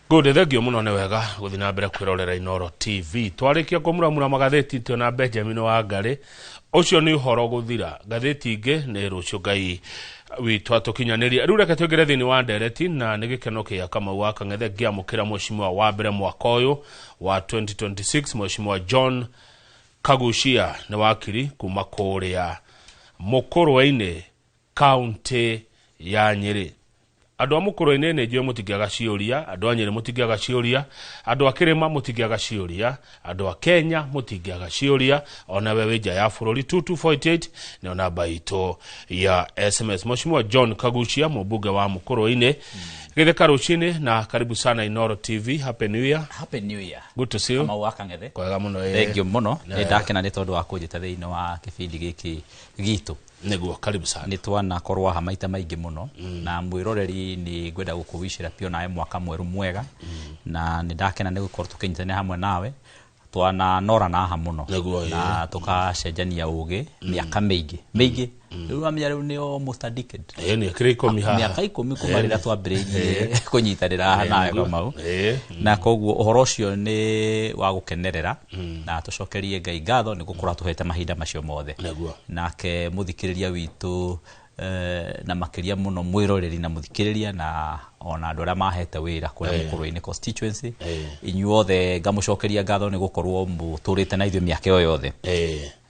Good, thengio muno. Nĩ wega gũthiĩ na mbere kwĩrorera Inoro TV. Twarĩkia kũmuramura magathĩti, tuona Benjamin Wangari ũcio nĩ ũhoro gũthira. Ngathĩti ingĩ nĩ rũciũ, Ngai witũ atũkinyanĩria. Rĩu reke tũingĩre thĩinĩ wa ndereti, na nĩ gĩkeno kĩa Kamau wa Kang'ethe ngĩamũkĩra mheshimiwa wa mbere mwaka ũyũ wa 2026, Mheshimiwa John Kagucia. Nĩ wakiri kuma kũrĩa Mũkũrwe-inĩ, kaunti ya Nyĩrĩ. Andũ a Mũkũrwe-inĩ nĩ njũĩ mũtingĩaga ciũria, andũ a Nyĩrĩ mũtingĩaga ciũria, andũ a Kĩrĩma mũtingĩaga ciũria, andũ a Kenya mũtingĩaga ciũria, onawe wĩ nja ya bũrũri. 2248 nĩyo namba itũ ya SMS. Mheshimiwa John Kagucia, mũmbunge wa Mũkũrwe-inĩ, gĩtheka rũcinĩ na karibu sana Inoro TV. Happy New Year. Happy New Year. Good to see you. Kamau wa Kang'ethe. Kwega mũno ĩĩ. Thank you mũno, nĩ ndakena nĩ tondũ wa kũnjĩta thĩinĩ wa kĩbindi gĩkĩ gitũ. Nĩguo, karibu sana. Nĩ twanakorwo haha maita maingĩ mũno, na mwĩroreri nĩ ngwenda gũkũwicĩra pio nawe mwaka mwerũ mwega, na nĩ ndakena nĩ gũkorwo tũkĩnyitanĩra hamwe nawe. Twananora haha mũno na tũkacenjania ũgĩ mĩaka mĩingĩ mĩingĩ. Rĩu wamenya rĩu nĩ almost a decade. Ĩĩ, nĩ ĩkĩrĩ 10 haha. Mĩaka 10 kuma rĩrĩa twambĩrĩirie kũnyitanĩra haha nawe, Kamau, na koguo ũhoro ũcio nĩ wa gũkenerera na tũcokerie Ngai ngatho nĩ gũkorwo atũhete mahinda macio mothe. Nake mũthikĩrĩria witũ, na makĩria mũno mwĩroreri na mũthikĩrĩria, na ona andũ arĩa mahete wĩra kũrĩa Mũkũrwe-inĩ constituency, inyuothe ngamũcokeria ngatho nĩ gũkorwo mũtũrĩte na ithuĩ mĩaka ĩyo yothe.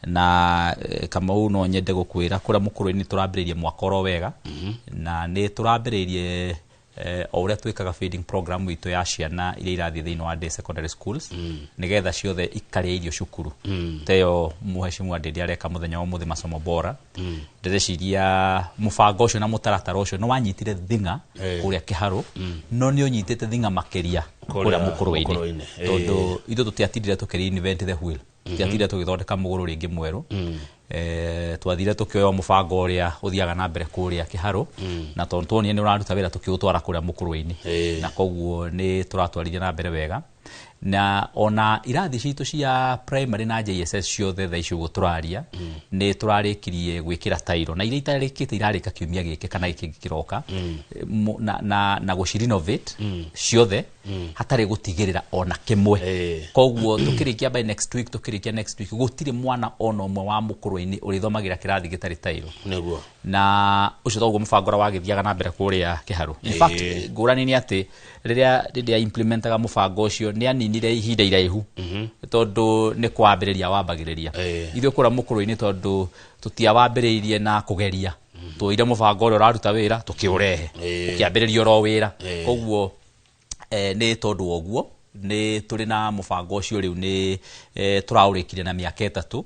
Na Kamau, no nyende gũkwĩra kũrĩa Mũkũrwe-inĩ tũrambĩrĩirie mwaka oro wega, na nĩ tũrambĩrĩirie o ũrĩa twĩkaga feeding program itũ ya ciana iria irathiĩ thĩinĩ wa day secondary schools, nĩgetha ciothe ikarĩa irio cukuru. Ta ĩyo mũheshimiwa Ndindi areka mũthenya wa ũmũthĩ, masomo bora, ndĩreciria mũbango ũcio na mũtaratara ũcio nĩ wanyitire thing'a kũrĩa Kĩharũ, no nĩ ũnyitĩte thing'a makĩria kũrĩa Kũrĩa Mũkũrwe-inĩ, Mũkũrwe-inĩ. Tondũ ithuĩ tũtiatindire tũkĩ reinvent the wheel, tũtiatindire tũgĩthondeka mũgũrũ rĩngĩ mwerũ. Twathire tũkĩoya mũbango ũrĩa ũthiaga na mbere kũrĩa Kĩharũ, na tondũ tuonire nĩ ũraruta wĩra, tũkĩũtwara kũrĩa Mũkũrwe-inĩ. Na koguo nĩ tũratwarithia na mbere wega, na ona irathi citũ cia primary na JSS ciothe thaa ici ũguo tũraria nĩ tũrarĩkirie gwĩkĩra tairo, na iria itarĩkĩte irarĩka kiumia gĩkĩ kana gĩkĩ kĩroka. Na gũci renovate ciothe hatarĩ gũtigĩrĩra ona kĩmwe. Koguo tũkĩrĩkia by next week, tũkĩrĩkia next week, gũtirĩ mwana ona ũmwe wa Mũkũrwe-inĩ ũrĩthomagĩra kĩrathi gĩtarĩ tairo. Na ũcio toguo mũbango ũrĩa wagĩthiaga na mbere kũrĩa Kĩharũ. In fact, ngũrani nĩ atĩ rĩrĩa rĩrĩa implementaga mũbango ũcio nĩ aninire ihinda iraihu, tondũ nĩ kwambĩrĩria wambagĩrĩria. Ithuĩ kũrĩa Mũkũrwe-inĩ, tondũ tũtiawambĩrĩirie na kũgeria, tuoire mũbango ũrĩa ũraruta wĩra tũkĩũrehe, ũkĩambĩrĩria oro wĩra. Koguo nĩ tondũ wa ũguo nĩ tũrĩ na mũbango ũcio rĩu nĩ tũraũrĩkirie na mĩaka 3,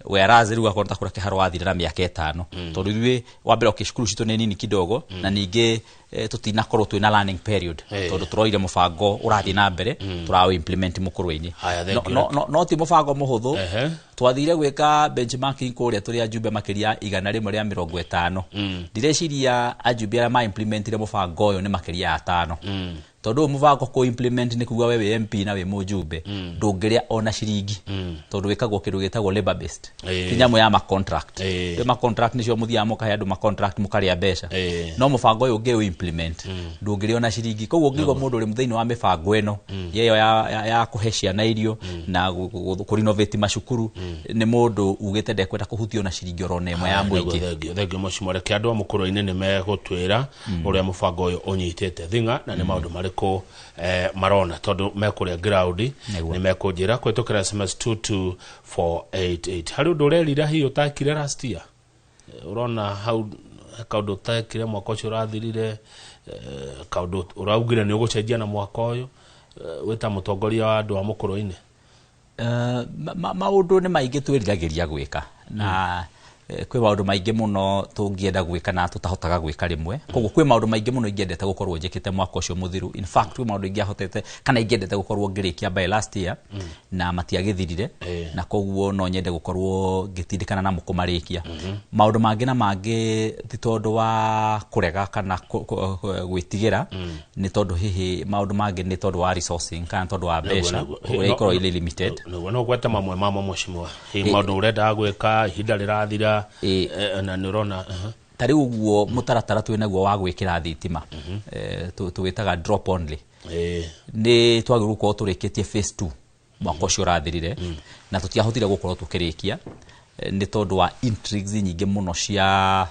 whereas rĩu akorwo ta kũrĩa Kĩharo wathire na mĩaka 5, tondũ ithuĩ wa mbere, okay, cukuru citũ nĩ nini kidogo, na ningĩ tũtinakorwo twĩna learning period, tondũ tũroire mũbango ũrathiĩ na mbere tũraũ implement Mũkũrwe-inĩ. Haya, thank No, you. no ti mũbango mũhũthũ. Twathire gwĩka benchmarking kũrĩa tũrĩ ajumbe makĩria 150. Ndireciria ajumbe arĩa ma-implementire mũbango ũyũ nĩ makĩria ya atano, tondũ ũyũ mũbango kũ implement nĩ kuga we wĩ MP na wĩ mũjumbe ndũngĩrĩa ona ciringi, tondũ wĩkagwo kĩndũ gĩtagwo labor based, ti nyamũ ya ma contract. Rĩu ma contract nĩcio mũthiaga mũkahe andũ ma contract mũkarĩa mbeca, no mũbango ũyũ ũngĩ implement ndũngĩrĩa ona ciringi. Koguo ũngĩigua mũndũ ũrĩ thĩinĩ wa mĩbango ĩno yeyo ya kũhe ciana irio na kũ renovate macukuru, nĩ mũndũ ugĩte ndekwenda kũhutio na ciringi oro na ĩmwe ya mũingĩ. Thengio, thengio mũcimo. Reke andũ a Mũkũrwe-inĩ nĩ megũtwĩra ũrĩa mũbango ũyũ ũnyitĩte thing'a na nĩ maũndũ marĩkũ marona, tondũ mekũrĩa ground. Nĩ mekũnjĩra kũhĩtũkĩra SMS 22488. Harĩ ũndũ ũrerira hihi ũtakire last year? Ũrona hau he kaũndũ ũtekire mwaka ũcio ũrathirire, kaũndũ ũraugire nĩ ũgũcenjia na mwaka ũyũ, wĩ ta mũtongoria wa andũ a Mũkũrwe-inĩ? Maũndũ nĩ maingĩ twĩriragĩria gwĩka, na kwĩ maũndũ maingĩ mũno tũngĩenda gwĩka na tũtahotaga gwĩka rĩmwe. Koguo kwĩ maũndũ maingĩ mũno ingĩendete gũkorwo njĩkĩte mwaka ũcio mũthiru. In fact, kwĩ maũndũ ingĩahotete kana ingĩendete gũkorwo ngĩrĩkia by last year na matiagĩthirire, na koguo no nyende gũkorwo ngĩtindĩkana namo kũmarĩkia. Maũndũ mangĩ na mangĩ ti tondũ wa kũrega kana gwĩtigĩra, nĩ tondũ hihi maũndũ mangĩ nĩ tondũ wa resourcing kana tondũ wa mbeca ũrĩa ikoragwo irĩ limited. Nĩguo, no gwete mamwe mamo, mheshimiwa, hihi maũndũ ũrendaga gwĩka ihinda rĩrathira, na nĩ ũrona. Ta rĩu ũguo mũtaratara twĩ naguo wa gwĩkĩra thitima, tũwĩtaga drop only, nĩ twagĩrĩirwo gũkorwo tũrĩkĩtie phase 2 mwaka ũcio ũrathirire, na tũtiahotire gũkorwo tũkĩrĩkia nĩ tondũ wa intrigues nyingĩ mũno cia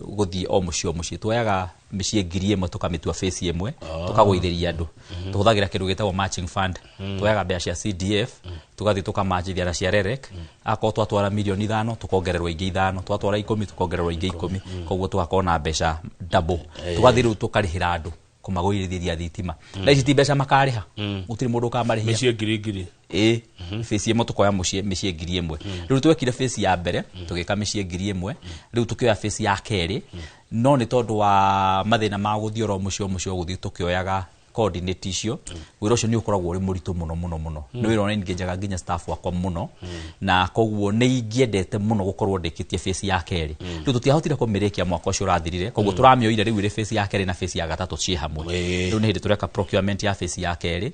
gũthiĩ o mũciĩ o mũciĩ. Tuoyaga mĩciĩ 1,000 tũkamĩtua phase ĩmwe, tũkagũithĩria andũ. Tũhũthagĩra kĩndũ gĩtagwo matching fund. Tuoyaga mbeca cia CDF, tũgathiĩ tũkamachithia na cia REREC. Akorwo twatwara mirioni 5, tũkongererwo ingĩ 5, twatwara 10, tũkongererwo ingĩ 10, koguo tũgakorwo na mbeca double. Tũgathiĩ rĩu tũkarĩhĩra andũ kũmagũithĩria thitima, na ici ti mbeca makarĩha, gũtirĩ mũndũ ũkamarĩhia. Mĩciĩ ngiri ngiri. Ĩ, phase ĩmwe tũkoya mũciĩ mĩciĩ 1,000. Rĩu twekire phase ya mbere, tũgĩka mĩciĩ 1,000. Rĩu tũkĩoya phase ya kerĩ, no nĩ tondũ wa mathĩna ma gũthiĩ oro mũciĩ o mũciĩ, gũthiĩ tũkĩoyaga coordinate icio, wĩra ũcio nĩ ũkoragwo ũrĩ mũritũ mũno mũno mũno. Nĩ wĩra ũrĩa ngenjaga nginya staff wakwa mũno, na koguo nĩ ingĩendete mũno gũkorwo ndĩkĩtie phase ya kerĩ. Rĩu tũtiahotire kũmĩrĩkia mwaka ũcio ũrathirire, koguo tũramĩoire rĩu ĩrĩ phase ya kerĩ na phase ya gatatũ ciĩ hamwe. Rĩu nĩ hĩndĩ tũreka procurement ya phase ya kerĩ,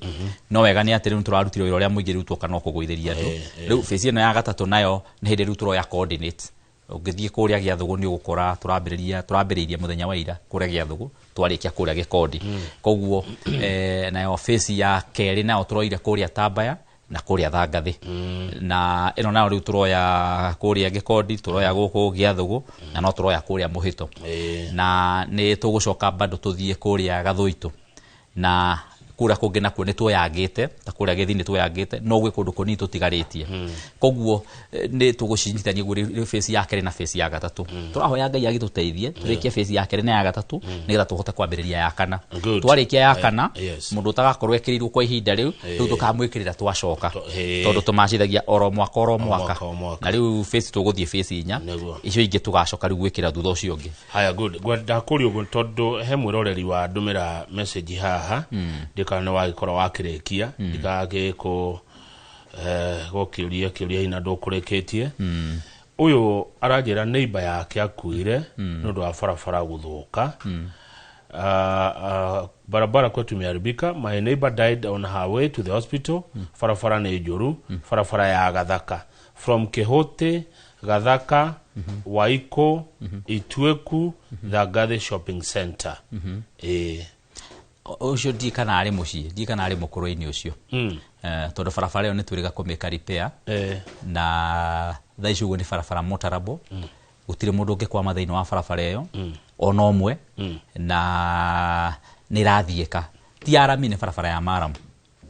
no wega nĩ atĩ rĩu tũrarutire wĩra ũrĩa mũingĩ, rĩu tuoka no kũgũithĩria andũ. Rĩu phase ĩno ya gatatũ nayo nĩ hĩndĩ rĩu tũroya coordinates. Ũngĩthiĩ kũrĩa Gĩathũgũ nĩ ũgũkora tũrambĩrĩirie mũthenya wa ira kũrĩa Gĩathũgũ, twarĩkia kũrĩa Gĩkondi. Koguo nayo phase ya kerĩ nayo tũroire kũrĩa Tambaya na kũrĩa Thangathĩ, na ĩno nayo rĩu tũroya kũrĩa Gĩkondi, tũroya gũkũ Gĩathũgũ, na no tũroya kũrĩa Mũhĩto, na nĩ tũgũcoka bado tũthiĩ kũrĩa Gathũitũ na kũrĩa kũngĩ nakuo nĩ tuoyangĩte, ta kũrĩa Gĩthii nĩ tuoyangĩte, no gwĩ kũndũ kũnini tũtigarĩtie. Koguo nĩ tũgũcinyitithania guo rĩu phase ya kerĩ na phase ya gatatũ. Tũrahoya Ngai agĩtũteithie tũrĩkie phase ya kerĩ na ya gatatũ, nĩgetha tũhote kwambĩrĩria ya kana. Twarĩkia ya kana, mũndũ ũtagakorwo ekĩrĩirwo kwa ihinda rĩu, rĩu tũkamwĩkĩrĩra twacoka, tondũ tũmacithagia oro mwaka oro mwaka. Mwaka o mwaka. Na rĩu phase tũgũthiĩ phase 4. Icio ingĩ tũgacoka rĩu gwĩkĩra thutha ũcio ũngĩ. Haya, good. Ngwenda kũria ũguo tondũ he mwĩroreri wa ndũmĩra message haha, ndikana nĩ wagĩkorwo wakĩrĩkia, ndikagĩkũ gũkĩũria kĩũria ina ndũkũrĩkĩtie. Ũyũ aranjĩra neighbor yake akuire nĩ ũndũ wa barabara gũthũka. Barabara kwetu imeharibika, my neighbor died on her way to the hospital. Barabara nĩ njũru, barabara ya Gathaka from Kihute, Gathaka, Waiko, Itweku, Thangathi shopping center. Ũcio ndiĩ kana arĩ mũciĩ, ndiĩ kana arĩ mũkũrũ-inĩ ũcio. Tondũ barabara ĩyo nĩ twĩrĩga kũmĩka repair, na thaa ici ũguo nĩ barabara motorable, gũtirĩ mũndũ ũngĩkwama thĩinĩ wa barabara ĩyo ona ũmwe, na nĩ ĩrathiĩka, ti ya rami, nĩ barabara ya maram,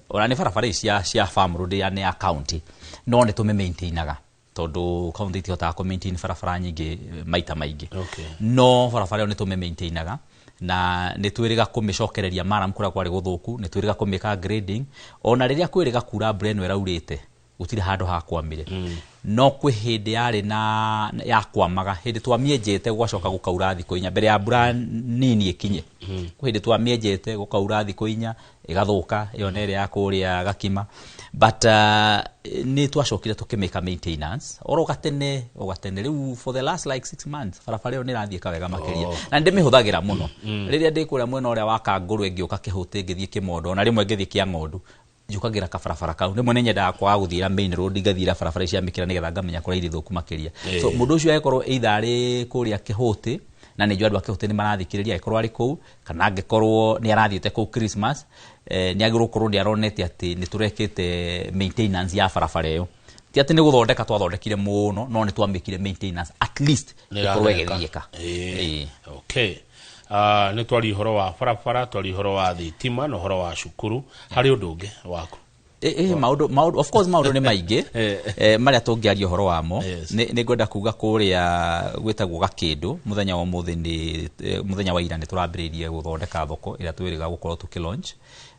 ona nĩ barabara ici cia farm road, ya nĩ ya county, no nĩ tũmĩ maintainaga tondũ county itihotaga kũ maintain barabara nyingĩ maita maingĩ. No barabara ĩyo nĩ tũmĩ maintainaga na nĩ twĩrĩga kũmĩcokereria maram kũrĩa kwarĩ gũthũku, nĩ twĩrĩga kũmĩka grading. Ona rĩrĩa kwĩrĩga kura mbura ĩno ĩraurĩte, gũtirĩ handũ hakwamire. No kwĩ hĩndĩ yarĩ na yakwamaga, hĩndĩ twamĩenjete gũgacoka gũkaura thikũ 4 mbere ya mbura nini ĩkinye. Kwĩ hĩndĩ twamĩenjete gũkaura thikũ 4 ĩgathũka, ĩyo nĩ ĩrĩa ya kũrĩa Gakima, but nĩ twacokire tũkĩmĩka maintenance oro gatene o gatene. Rĩu for the last like 6 months barabara ĩyo nĩ ĩrathiĩka wega makĩria, na nĩ ndĩmĩhũthagĩra mũno rĩrĩa ndĩ kũrĩa mwena ũrĩa wa Kangũrwe ngĩũka Kĩhũtĩ, ngĩthiĩ Kĩmondo, na rĩmwe ngĩthiĩ kĩa ng'ondu njũkagĩra kabarabara kau. Rĩmwe nĩ nyendaga kwaga gũthiĩra main road, ngathiĩra barabara cia mĩkĩra nĩgetha ngamenya kũrĩa irĩ thũku makĩria. So mũndũ ũcio agĩkorwo either arĩ kũrĩa Kĩhũtĩ, na nĩ njũĩ andũ a Kĩhũtĩ nĩ marathikĩrĩria, angĩkorwo arĩ kũu kana angĩkorwo nĩ arathiĩte kũu Christmas, nĩ agĩrĩirwo gũkorwo nĩ aronete atĩ nĩ tũrekĩte maintenance ya barabara ĩyo. Ti atĩ nĩ gũthondeka twathondekire mũno, no nĩ twamĩkire maintenance at least ĩkorwo ĩgĩthiĩka. Ĩĩ. Okay. Nĩ twaria ũhoro wa barabara, twaria ũhoro wa thitima na ũhoro wa cukuru. Harĩ ũndũ ũngĩ waku? Maũndũ, of course maũndũ nĩ maingĩ marĩa tũngĩaria ũhoro wamo. Nĩ ngwenda kuga kũrĩa gwĩtagwo Gakĩndũ, mũthenya wa ũmũthĩ nĩ mũthenya wa ira nĩ tũrambĩrĩirie gũthondeka thoko ĩrĩa twĩrĩga gũkorwo tũkĩ launch,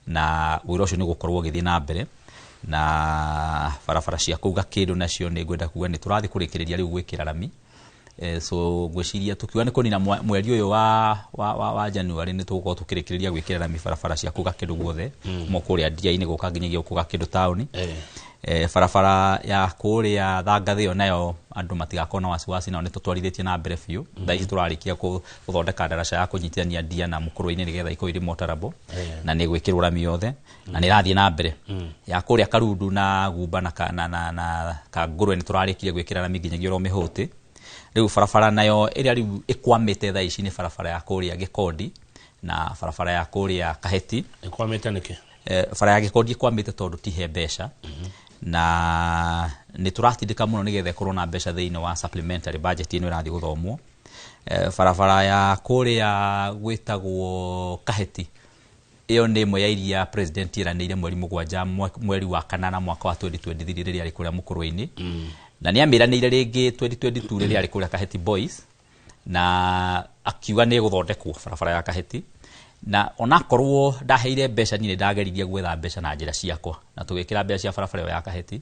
na wĩra ũcio nĩ gũkorwo ũgĩthiĩ na mbere. Na barabara cia kũu Gakĩndũ nacio nĩ ngwenda kuga nĩ tũrathiĩ kũrĩkĩrĩria rĩu gwĩkĩra rami. So ngwĩciria tũkiuga nĩ kũnina mweri ũyũ wa January nĩ tũgũkorwo tũkĩrĩkĩrĩria gwĩkĩra rami barabara cia kũu Gakĩndũ guothe, kuma kũrĩa ndia-inĩ gũka nginyagia gũkũ Gakĩndũ taũni. Barabara ya kũrĩa Thangathĩ ĩyo nayo andũ matigakorwo na wasiwasi, nao nĩ tũtwarithĩtie na mbere biũ. Thaa ici tũrarĩkia gũthondeka ndaraca ya kũnyitithania ndia na mũkũrũ-inĩ nĩgetha ikorwo irĩ motorable, na nĩ gwĩkĩrwo rami yothe na nĩ ĩrathiĩ na mbere. Ya kũrĩa Karundu na Gumba na Kangũrwe nĩ tũrarĩkirie gwĩkĩra rami nginyagia oro Mĩhũtĩ. Rĩu barabara nayo ĩrĩa rĩu ĩkwamĩte thaa ici nĩ barabara ya kũrĩa Gĩkondi na barabara ya kũrĩa Kaheti. Ĩkwamĩte nĩkĩ? Bara ya Gĩkondi ĩkwamĩte tondũ tihe mbeca, na nĩ tũratindĩka mũno nĩgetha ĩkorwo na mbeca thĩinĩ wa supplementary budget ĩno ĩrathiĩ gũthomwo. Barabara ya kũrĩa gwĩtagwo Kaheti, ĩyo nĩ ĩmwe ya iria president eranĩire mweri 7 mweri wa 8 mwaka wa 2023 rĩrĩa arĩ kũrĩa Mũkũrwe-inĩ, na nĩ amĩranĩire rĩngĩ 2022 rĩrĩa arĩ kũrĩa Kaheti Boys, na akiuga nĩ ĩgũthondekwo barabara ya Kaheti. Na onakorwo ndaheire mbeca, niĩ nĩ ndageririe gwetha mbeca na njĩra ciakwa na tũgĩkĩra mbeca cia barabara ĩyo ya Kaheti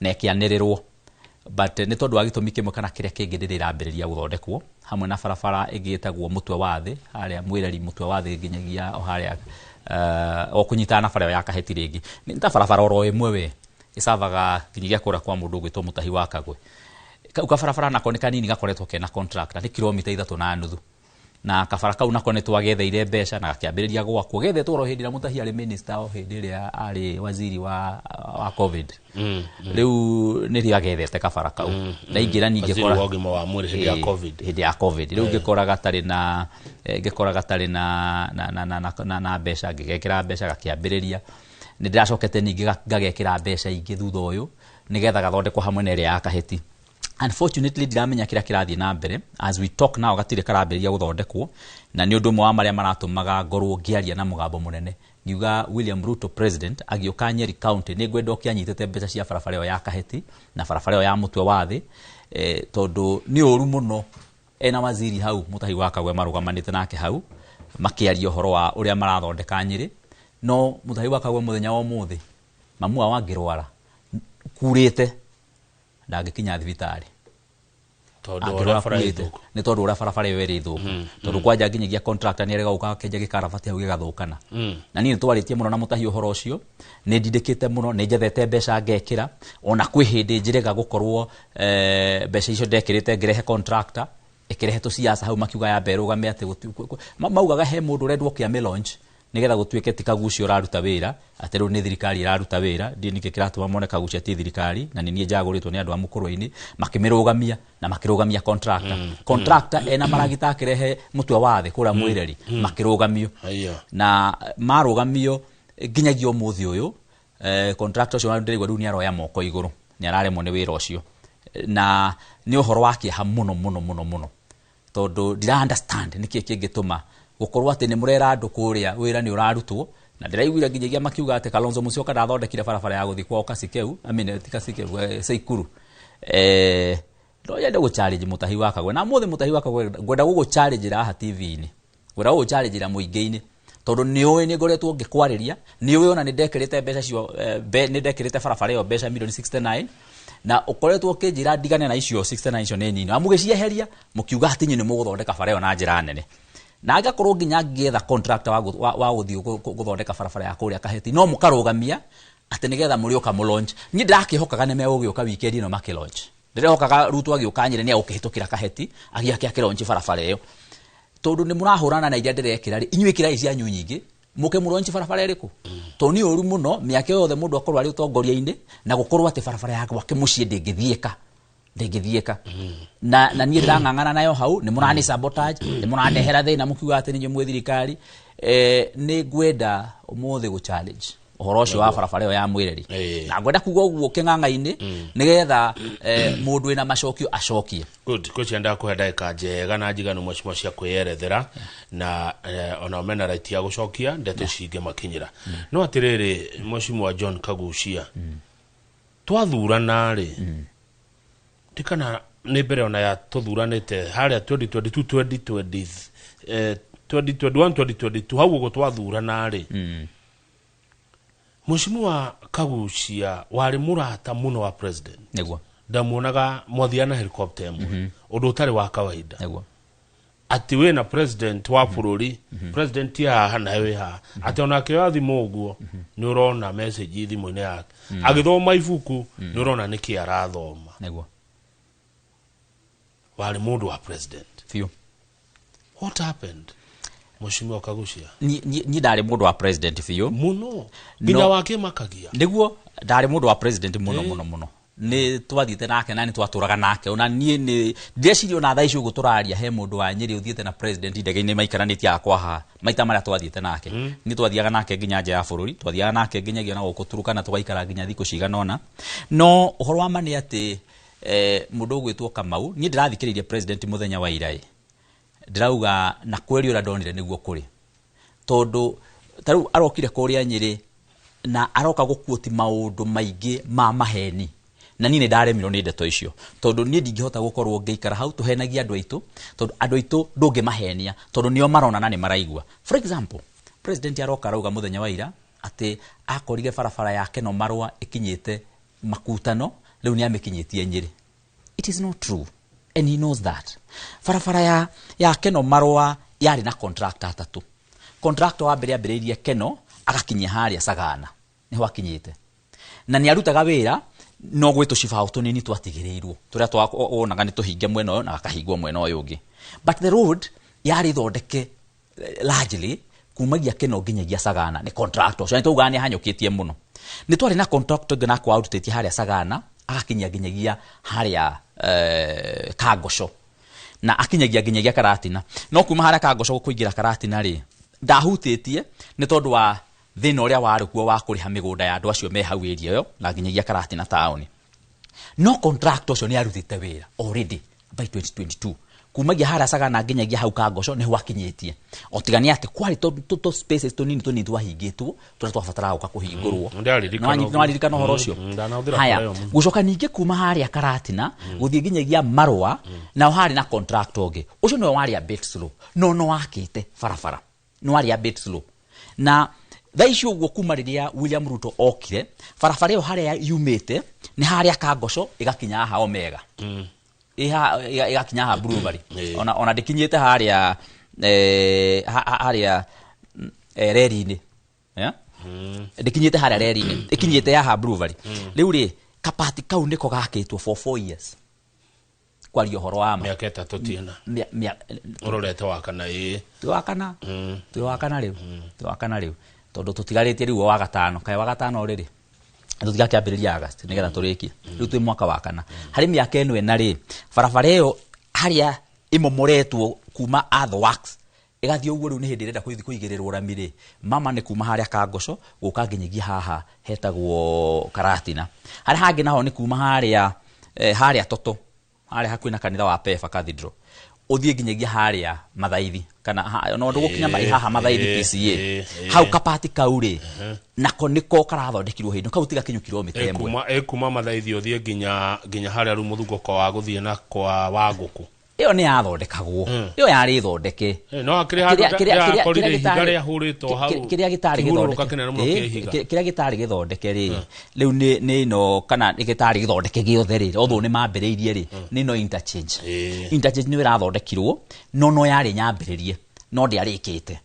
na ĩkĩanĩrĩrwo, but nĩ tondũ wa gĩtũmi kĩmwe kana kĩrĩa kĩngĩ ndĩrĩ ĩrambĩrĩria gũthondekwo, hamwe na barabara ĩngĩ ĩtagwo Mũtwe wa Thĩ harĩa Mwĩreri, Mũtwe wa Thĩ nginyagia o harĩa o kũnyitana na bara ĩyo ya Kaheti rĩngĩ. Nĩ ta barabara oro ĩmwe we ĩcavaga nginyagia kũrĩa kwa mũndũ ũgwĩtwo Mũtahi wa Kagwe. Kau kabarabara nako nĩ kanini, gakoretwo kena contractor, nĩ kilomita 3.5, na kabara kau nako nĩ twagetheire mbeca na gakĩambĩrĩria gwakwo. Gethetwo oro hĩndĩ ĩrĩa Mũtahi arĩ minister, o hĩndĩ ĩrĩa arĩ waziri wa COVID. Rĩu nĩrĩo agethete kabara kau. Ndaingĩra ningĩ Waziri wa ũgima wa mwĩrĩ hĩndĩ ya COVID. Hĩndĩ ya COVID. Rĩu ngĩkora gatarĩ na ngĩkora gatarĩ na mbeca, ngĩgekĩra mbeca gakĩambĩrĩria. Nĩ ndĩracokete ningĩ ngagekĩra mbeca ingĩ thutha ũyũ nĩgetha gathondekwo hamwe na ĩrĩa ya Kaheti. Unfortunately, ndiramenya kĩrĩa kĩrathiĩ na mbere. As we talk now, gatirĩ karambĩrĩria gũthondekwo, na nĩ ũndũ ũmwe wa marĩa maratũmaga ngorwo ngĩaria na mũgambo mũnene ngiuga William Ruto president agĩũka Nyeri County, nĩ ngwenda oke anyitĩte mbeca cia barabara ĩyo ya Kaheti na barabara ĩyo ya Mũtwe wa Thĩ, tondũ nĩ ũru mũno ena waziri hau Mũtahi wa Kagwe marũgamanĩte nake hau makĩaria ũhoro wa ũrĩa marathondeka Nyĩrĩ, no Mũtahi wa Kagwe mũthenya wa ũmũthĩ mamu wao angĩrwara kurĩte ndangĩkinya thibitarĩ. Tondũ ũrĩa bara ĩ thũku. Nĩ tondũ ũrĩa barabara ĩyo ĩrĩ thũku, tondũ kwanja nginyagia contractor nĩ arega gũka akĩenja gĩkarabati hau gĩgathũkana. Na niĩ nĩ twarĩtie mũno na Mũtahi ũhoro ũcio, nĩ ndindĩkĩte mũno, nĩ njethete mbeca ngekĩra, ona kwĩ hĩndĩ njĩrega gũkorwo mbeca icio ndekĩrĩte ngĩrehe contractor ĩkĩrehe tũciaca hau, makiuga yambe ĩrũgame atĩ maugaga he mũndũ ũrendwo kĩa launch nigetha gũtuĩke ti Kagucia ũraruta wĩra, atĩ rĩu nĩ thirikari ĩraruta wĩra. Ndiĩ nĩkĩ kĩratũma mone Kagucia ti thirikari, na nĩ niĩ njagũrĩtwo nĩ andũ a Mũkũrwe-inĩ. Makĩmĩrũgamia na makĩrũgamia contractor. Contractor ena maragita akĩrehe Mũtwe wa Thĩ kũrĩa Mwĩreri, makĩrũgamio. Na marũgamio nginyagia ũmũthĩ ũyũ, contractor ũcio ndĩraigua rĩu nĩ aroya moko igũrũ, nĩ araremwo nĩ wĩra ũcio, na nĩ ũhoro wa kĩeha mũno mũno mũno mũno, tondũ ndira understand nĩkĩ kĩngĩtũma gũkorwo atĩ nĩ mũrera andũ kũrĩa wĩra nĩ ũrarutwo. Na ndĩraiguire nginyagia makiuga atĩ Kalonzo Musyoka ndathondekire barabara ya gũthiĩ kwao Kasikeu, I mean, ti Kasikeu, Seikuru. No nyende gũ challenge Mũtahi wa Kagwe, na mũthĩ Mũtahi wa Kagwe ngwenda gũgũ challenge haha TV-inĩ, ngwenda gũgũ challenge mũingĩ-inĩ, tondũ nĩ ũĩ nĩ ngoretwo ngĩkwarĩria, nĩ ũĩ ona nĩ ndekĩrĩte mbeca cio, nĩ ndekĩrĩte barabara ĩyo mbeca milioni 69, na ũkoretwo ũkĩnjĩra ndigane na icio 69, icio nĩ nini, na mũgĩcieheria mũkiuga atĩ inyuĩ nĩ mũgũthondeka bara ĩyo na njĩra nene, na ngakorwo nginya ngĩetha contractor wa gũthiĩ gũthondeka barabara ya kũrĩa Kaheti, no mũkarũgamia atĩ nĩgetha mũrĩũka mũlaunch. Niĩ ndĩrakĩhokaga nĩ megũgĩũka weekend ĩno makĩlaunch. Ndĩrehokaga Ruto agĩũka Nyĩrĩ nĩ egũkĩhĩtũkĩra Kaheti agĩake akĩlaunch barabara ĩyo, tondũ nĩ mũrahũrana na iria ndĩrekĩra rĩ, inyuĩ ĩkĩrai cianyu nyingĩ mũke mũlaunch barabara ĩrĩkũ? Tondũ nĩ ũru mũno mĩaka yothe mũndũ akorwo arĩ ũtongoria-inĩ na gũkorwo atĩ barabara ya gwake mũciĩ ndĩngĩthiĩka. Na niĩ ndĩrang'ang'ana nayo hau, nĩ mũrani sabotage, nĩ mũrandehera thĩna mũkiuga atĩ nĩ mwĩ thirikari. Nĩ ngwenda ũmũthĩ gũ challenge ũhoro ũcio wa barabara ĩyo ya Mwĩreri, na ngwenda kuga ũguo kĩng'ang'a-inĩ nĩgetha mũndũ wĩna macokio acokie. Good. Kocha ndakũhe ndagĩka njega na njiganu mheshimiwa cia kwĩyerethera, na ona mena right ya gũcokia ndeto ici ingĩmakinyĩra. No atĩrĩrĩ, mheshimiwa John Kagucia, twathurana rĩ, ndikana nĩ mbere ona ya tũthuranĩte harĩa 2022, 2020, 2021, 2022, hau ũguo twathurana rĩ, mheshimiwa Kagucia warĩ mũrata mũno wa president. Nĩguo. Ndamuonaga mwathiaga na helicopter ĩmwe, ũndũ ũtarĩ wa kawaida. Nĩguo. Atĩ wĩna president wa bũrũri, president haha nawe wĩ haha, atĩ ona akĩoya thimũ ũguo nĩ ũrona message thimũ-inĩ yake, agĩthoma ibuku nĩ ũrona nĩkĩ arathoma. Nĩguo. Warĩ mũndũ wa president biũ. What happened, mheshimiwa Kagucia? Niĩ ndarĩ mũndũ wa president biũ. Mũno nginya wakĩmakagia. Nĩguo, ndarĩ mũndũ wa president mũno mũno mũno. Nĩ twathiĩte nake na nĩ twatũraga nake. Ona niĩ nĩ ndĩreciria ona thaa ici ũguo tũraria he mũndũ wa Nyĩrĩ ũthiĩte na president ndege-inĩ maikaranĩtie hakwa haha maita marĩa twathiĩte nake. Nĩ twathiaga nake nginya nja ya bũrũri, twathiaga nake nginyagia na gũkũ Turukana, tũgaikara nginya thikũ cigana ũna. No ũhoro wa ma nĩ atĩ mũndũ ũgwĩtwo Kamau, niĩ ndĩrathikĩrĩirie president mũthenya wa ira ĩ, ndĩrauga na kweri ũrĩa ndonire nĩguo kũrĩ, tondũ ta rĩu arokire kũrĩa Nyĩrĩ na aroka gũkuoti maũndũ maingĩ ma maheni, na niĩ nĩ ndaremirwo nĩ ndeto icio, tondũ niĩ ndingĩhota gũkorwo ngĩikara hau tũhenagia andũ aitũ, tondũ andũ aitũ ndũngĩmahenia, tondũ nĩo marona na nĩ maraigua. For example, president aroka arauga mũthenya wa ira atĩ akorire barabara ya Keno Marũa ĩkinyĩte Makutano, rĩu nĩ amĩkinyĩtie Nyĩrĩ. It is not true and he knows that. Barabara ya Keno Marũa yarĩ na contractor atatũ. Contractor wa mbere ambĩrĩirie Keno agakinyia harĩa Sagana, nĩho akinyĩte, na nĩ arutaga wĩra, no gwĩ tũcibaũ tũnini twatigĩrĩirwo tũrĩa wonaga nĩ tũhinge mwena ũyũ na gakahingwo mwena ũyũ ũngĩ, but the road yarĩ thondeke largely kumagia Keno nginyagia Sagana nĩ contractor ũcio. Nĩ twaugaga nĩ ahanyũkĩtie mũno. Nĩ twarĩ na contractor ũngĩ nake warutĩtie harĩa Sagana agakinyia nginyagia harĩa Kangoco, na akinyagia nginyagia Karatina. No kuma harĩa Kangoco kũingĩra Karatina rĩ, ndahutĩtie nĩ tondũ wa thĩna ũrĩa warĩ kuo wa kũrĩha mĩgũnda ya andũ acio me hau area ĩyo na nginyagia Karatina taũni. No contractor ũcio nĩ arutĩte wĩra already by 2022, kumagia harĩa Sagana nginyagia hau Kangoco nĩho akinyĩtie, o tiga nĩ atĩ kwarĩ tũ spaces tũnini tũnini twahingĩtwo tũrĩa twabataraga gũka kũhingũrwo. Nĩwaririkana ũhoro ũcio? Haya, gũcoka ningĩ kuma harĩa Karatina gũthiĩ nginyagia Marũa, nao harĩ na contractor ũngĩ, ũcio nĩwe warĩ a bit slow, no wakĩte barabara, no warĩ a bit slow. Na thaa ici ũguo kuma rĩrĩa William Ruto okire, barabara ĩyo harĩa yumĩte nĩ harĩa Kangoco ĩgakinya haha Omega, ĩgakinya haha Brewery, ona ndĩkinyĩte harĩa harĩa reri-inĩ, ndĩkinyĩte harĩa reri-inĩ, ĩkinyĩte haha Brewery. Rĩu rĩ, kapati kau nĩko gakĩtwo for 4 years kwaria ũhoro wa ma. Mĩaka ĩtatũ tiena ũrorete wa kana ĩĩ. Twĩ wa kana, twĩ wa kana rĩu, twĩ wa kana rĩu, tondũ tũtigarĩtie rĩu wa gatano, kaĩ wa gatano rĩrĩ tũtigakĩambĩrĩria August nĩgetha tũrĩkie. Rĩu twĩ mwaka wa kana, harĩ mĩaka ĩno ĩna rĩ, barabara ĩyo harĩa ĩmomoretwo kuma Earthworks ĩgathiĩ ũguo, rĩu nĩ hĩndĩ ĩrenda kũithi kũigĩrĩrwo rami rĩ, mama nĩ kuma harĩa Kangoco gũka nginyagia haha hetagwo Karatina. Harĩa hangĩ naho nĩ kuma harĩa harĩa Toto, harĩa hakuhĩ na kanitha wa Pefa Cathedral, ũthiĩ nginyagia harĩa Mathaithi, kana no ndũgũkinya haha Mathaithi PCA hau kapati kau rĩ, nako nĩko karathondekirwo hĩndĩ kau tiga kinyu kilomita ĩmwe. Kuma Mathaithi ũthiĩ nginya harĩa rĩu mũthungũko wa gũthiĩ na kwa wa ngũkũ, ĩyo nĩ yathondekagwo, ĩyo yarĩ thondeke. No akĩrĩ handũ ndĩrakorire ihiga rĩahũrĩtwo hau, kĩrĩa gĩtarĩ gĩthondeke, kĩrĩa gĩtarĩ gĩthondeke rĩ, rĩu nĩ ĩno, kana gĩtarĩ gĩthondeke gĩothe rĩ, although nĩ mambĩrĩirie rĩ, nĩ ĩno interchange. Interchange nĩyo ĩrathondekirwo, no yarĩ nyambĩrĩrie, no ndĩarĩkĩte.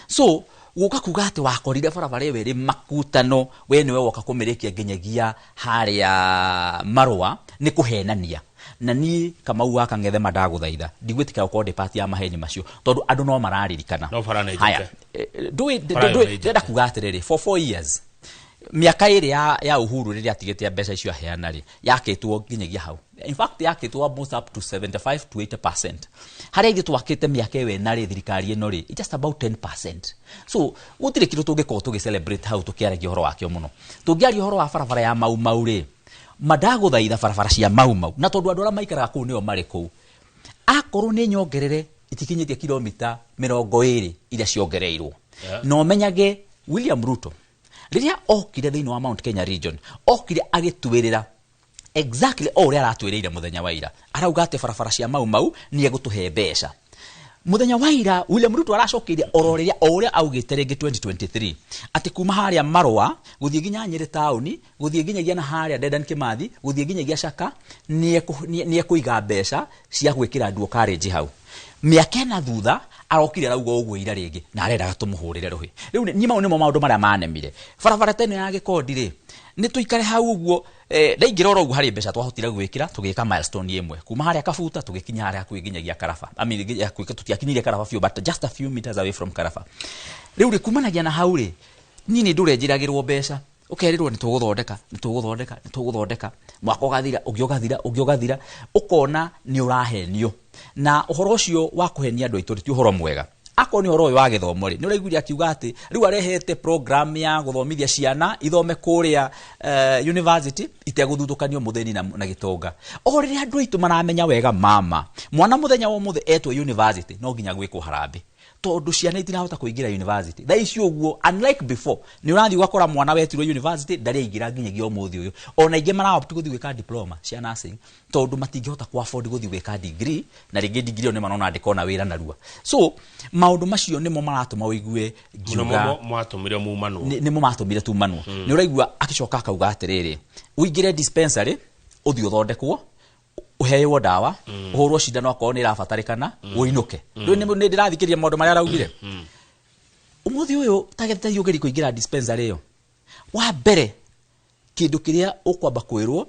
So gũka kuga atĩ wakorire barabara ĩyo ĩrĩ makutano, we nĩwe woka kũmĩrĩkia nginyagia harĩa Marũa, nĩ kũhenania. Na niĩ Kamau wa Kang'ethe ndagũthaitha, ndigwĩtĩkĩra gũkorwo ndĩ part ya maheni macio, tondũ andũ no mararirikana. No bara nĩ njeke. Ndĩrenda kuga atĩrĩrĩ, for 4 years, mĩaka ĩrĩ ya Uhuru rĩrĩa atigĩte mbeca icio aheana rĩ, yakĩtwo nginyagia hau. In fact, yakĩtwo almost up to 75 to 80%. Harĩa ithuĩ twakĩte mĩaka ĩyo ĩna rĩ, thirikari ĩno rĩ, just about 10%. So gũtirĩ kĩndũ tũngĩkorwo tũgĩ celebrate hau tũkĩaragia ũhoro wakĩo mũno. Tũngĩaria ũhoro wa barabara ya Mau Mau rĩ, mandagũthaitha barabara cia Mau Mau, na tondũ andũ arĩa maikaraga kũu nĩo marĩ kũu, akorwo nĩ nyongerere itikinyĩtie kilomita 20 iria ciongereirwo. Na ũmenyage William Ruto rĩrĩa okire thĩinĩ wa Mount Kenya region, okire agĩtuĩrĩra exactly o ũrĩa aratwĩrĩire mũthenya wa ira. Arauga atĩ barabara cia Mau Mau nĩ egũtũhe mbeca. Mũthenya wa ira William Ruto aracokeirie oro rĩrĩa o ũrĩa augĩte rĩngĩ 2023, atĩ kuma harĩa Marũa gũthiĩ nginya Nyĩrĩ taũni, gũthiĩ nginyagia na harĩa Dedan Kimathi, gũthiĩ nginyagia Caka, nĩ ekũiga mbeca cia gwĩkĩra dual carriage hau. Mĩaka ĩna thutha arokire arauga ũguo ira rĩngĩ, na arendaga tũmũhũrĩre rũhĩ. Rĩu niĩ mau nĩmo maũndũ marĩa manemire. Barabara ta ĩno ya Gĩkondi rĩ, nĩ tũikare hau ũguo, ndaingĩra oro ũguo harĩ mbeca twahotire gwĩkĩra, tũgĩka milestone ĩmwe kuma harĩa Kabuta tũgĩkinya harĩa hakuhĩ nginyagia Karaba. I mean, tũtiakinyire Karaba biũ, but just a few meters away from Karaba. Rĩu rĩ, kumanagia na hau rĩ, niĩ nĩ ndũre njĩragĩrwo mbeca. Ũkerirwo nĩ tũgũthondeka, nĩ tũgũthondeka, nĩ tũgũthondeka, mwaka ũgathira, ũngĩ ũgathira, ũngĩ ũgathira, ũkona nĩ ũrahenio. Na ũhoro ũcio wa kũhenia andũ aitũ ti ũhoro mwega. Akorwo nĩ ũhoro ũyũ wa gĩthomo rĩ, nĩ ũraiguire akiuga atĩ rĩu arehete program ya gũthomithia ciana ithome kũrĩa university itegũthutũkanio mũthĩni na gĩtonga. O rĩrĩa andũ aitũ maramenya wega mama, mwana mũthenya wa ũmũthĩ etwo university no nginya gwĩkwo harambĩ, tondũ ciana itirahota kũingĩra university thaa ici ũguo. Unlike before, nĩ ũrathiĩ ũgakora mwana wetirwo university ndarĩ aingĩra nginyagia ũmũthĩ ũyũ. Ona aingĩ maraopt gũthiĩ gwĩka diploma cia nursing tondũ matingĩhota ku afford gũthiĩ gwĩka degree, na rĩngĩ degree ĩyo nĩ marona ndĩkona wĩra narua. So maũndũ macio nĩmo maratũma ũigue ngiuga Nĩmo mwatũmire mumanwo. Nĩmo matũmire tumanwo. Nĩ ũraigua akĩcoka akauga atĩrĩrĩ, ũingĩre dispensary, ũthiĩ ũthondekwo, ũheo ndawa, ũhũrwo cindano akorwo nĩ ĩrabatarĩkana, ũinũke. Rĩu nĩ ndĩrathikĩrĩria maũndũ marĩa araugire ũmũthĩ ũyũ. Tagete ũgerie kũingĩra dispensary ĩyo, wa mbere kĩndũ kĩrĩa ũkwamba kwĩrwo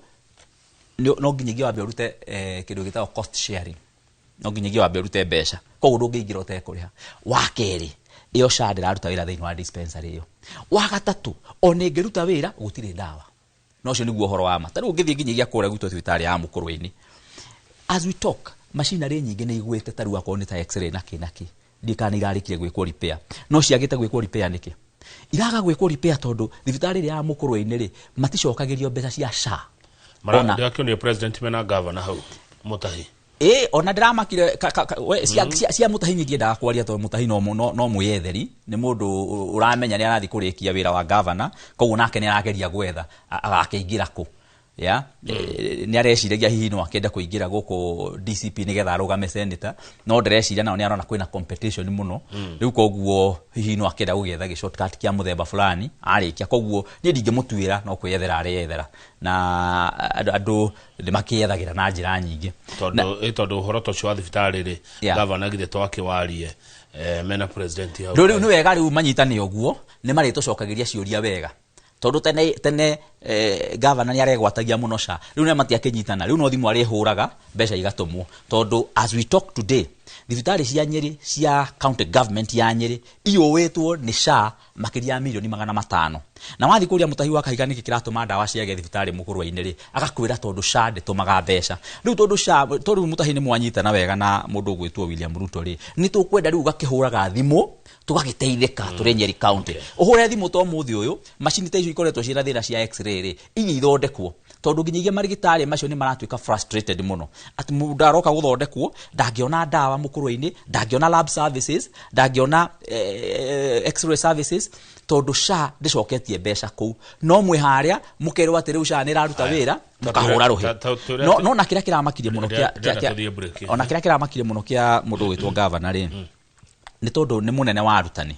no nginyagia wambe ũrute kĩndũ gĩtagwo cost sharing, no nginyagia wambe ũrute mbeca, koguo ndũngĩingĩra ũtekũrĩha. Wa kerĩ, ĩyo SHA ndĩraruta wĩra thĩinĩ wa dispensary ĩyo. Wa gatatũ, ona ĩngĩruta wĩra gũtirĩ ndawa. Na ũcio nĩguo ũhoro wa ma. Ta rĩu ũngĩthiĩ nginyagia kũrĩa gwitũ thibitarĩ ya Mũkũrwe-inĩ, as we talk, machinery nyingĩ nĩ igwĩte. Ta rĩu akorwo nĩ ta x-ray na kĩ na kĩ, ndiĩ kana nĩ irarĩkire gwĩkwo repair, no ciagĩte gwĩkwo repair nĩkĩ? Iraga gwĩkwo repair tondũ thibitarĩ ĩrĩa ya Mũkũrwe-inĩ rĩ, maticokagĩrio mbeca cia SHA. Ona. Ndĩrakĩonire president mena gavana hau Mutahi. Ĩ, ona ndĩramakire we, cia Mutahi niĩ ndiendaga kwaria tondũ Mutahi no mwĩyetheri, nĩ mũndũ ũramenya nĩ arathiĩ kũrĩkia wĩra wa gavana, koguo nake nĩ arageria gwetha agakĩingĩra kũ ya nĩ areciragia hihi no akĩenda kũingĩra gũkũ DCP nĩgetha arũgame senator, no ndĩreciria nao nĩ arona kwĩna competition mũno rĩu, koguo hihi no akĩenda gũgĩetha gĩ shortcut kĩa mũthemba fulani arĩkia. Koguo niĩ ndingĩmũtuĩra, no kwĩyethera areyethera, na andũ nĩ makĩyethagĩra na njĩra nyingĩ. Tondũ ũhoro ta ũcio wa thibitarĩ rĩ, gavana githĩ twakĩwarie mena president hau. Rĩu nĩ wega rĩu manyitane ũguo, nĩ marĩtũcokagĩria ciũria wega, tondũ tene tene gavana nĩ aregwatagia mũno SHA. Rĩu nĩ matiakĩnyitana, rĩu no thimũ arĩhũraga mbeca igatũmwo, tondũ as we talk today, thibitarĩ cia Nyĩrĩ, cia county government ya Nyĩrĩ, iyũĩtwo nĩ SHA makĩria ya mirioni 500. Na wathiĩ kũrĩa Mũtahi wa Kahiga, nĩkĩ kĩratũma ndawa ciage thibitarĩ Mũkũrwe-inĩ rĩ, agakwĩra tondũ SHA ndĩtũmaga mbeca rĩu, tondũ SHA, tondũ rĩu Mũtahi nĩ mwanyitana wega na mũndũ ũgwĩtwo William Ruto rĩ, nĩ tũkwenda rĩu ũgakĩhũraga thimũ tũgagĩteithĩka tũrĩ Nyeri County. Ũhũre thimũ ta ũmũthĩ ũyũ, macini ta icio ikoretwo ciĩna thĩna cia x-ray rĩ, iria ithondekwo, tondũ nginyagia marigitari macio nĩ maratuĩka frustrated mũno atĩ mũndũ aroka gũthondekwo ndangĩona ndawa Mũkũrwe-inĩ, ndangĩona lab services, ndangĩona x-ray services, tondũ SHA ndĩcoketie mbeca kũu. No mwĩ harĩa mũkerwo atĩ rĩu SHA nĩ ĩraruta wĩra, mũkahũra rũhĩ. No na kĩrĩa kĩramakirie mũno Ndĩrenda tũthiĩ break. Ona kĩrĩa kĩramakirie mũno kĩa mũndũ ũgwĩtwo gavana rĩ, nĩ tondũ nĩ mũnene wa arutani.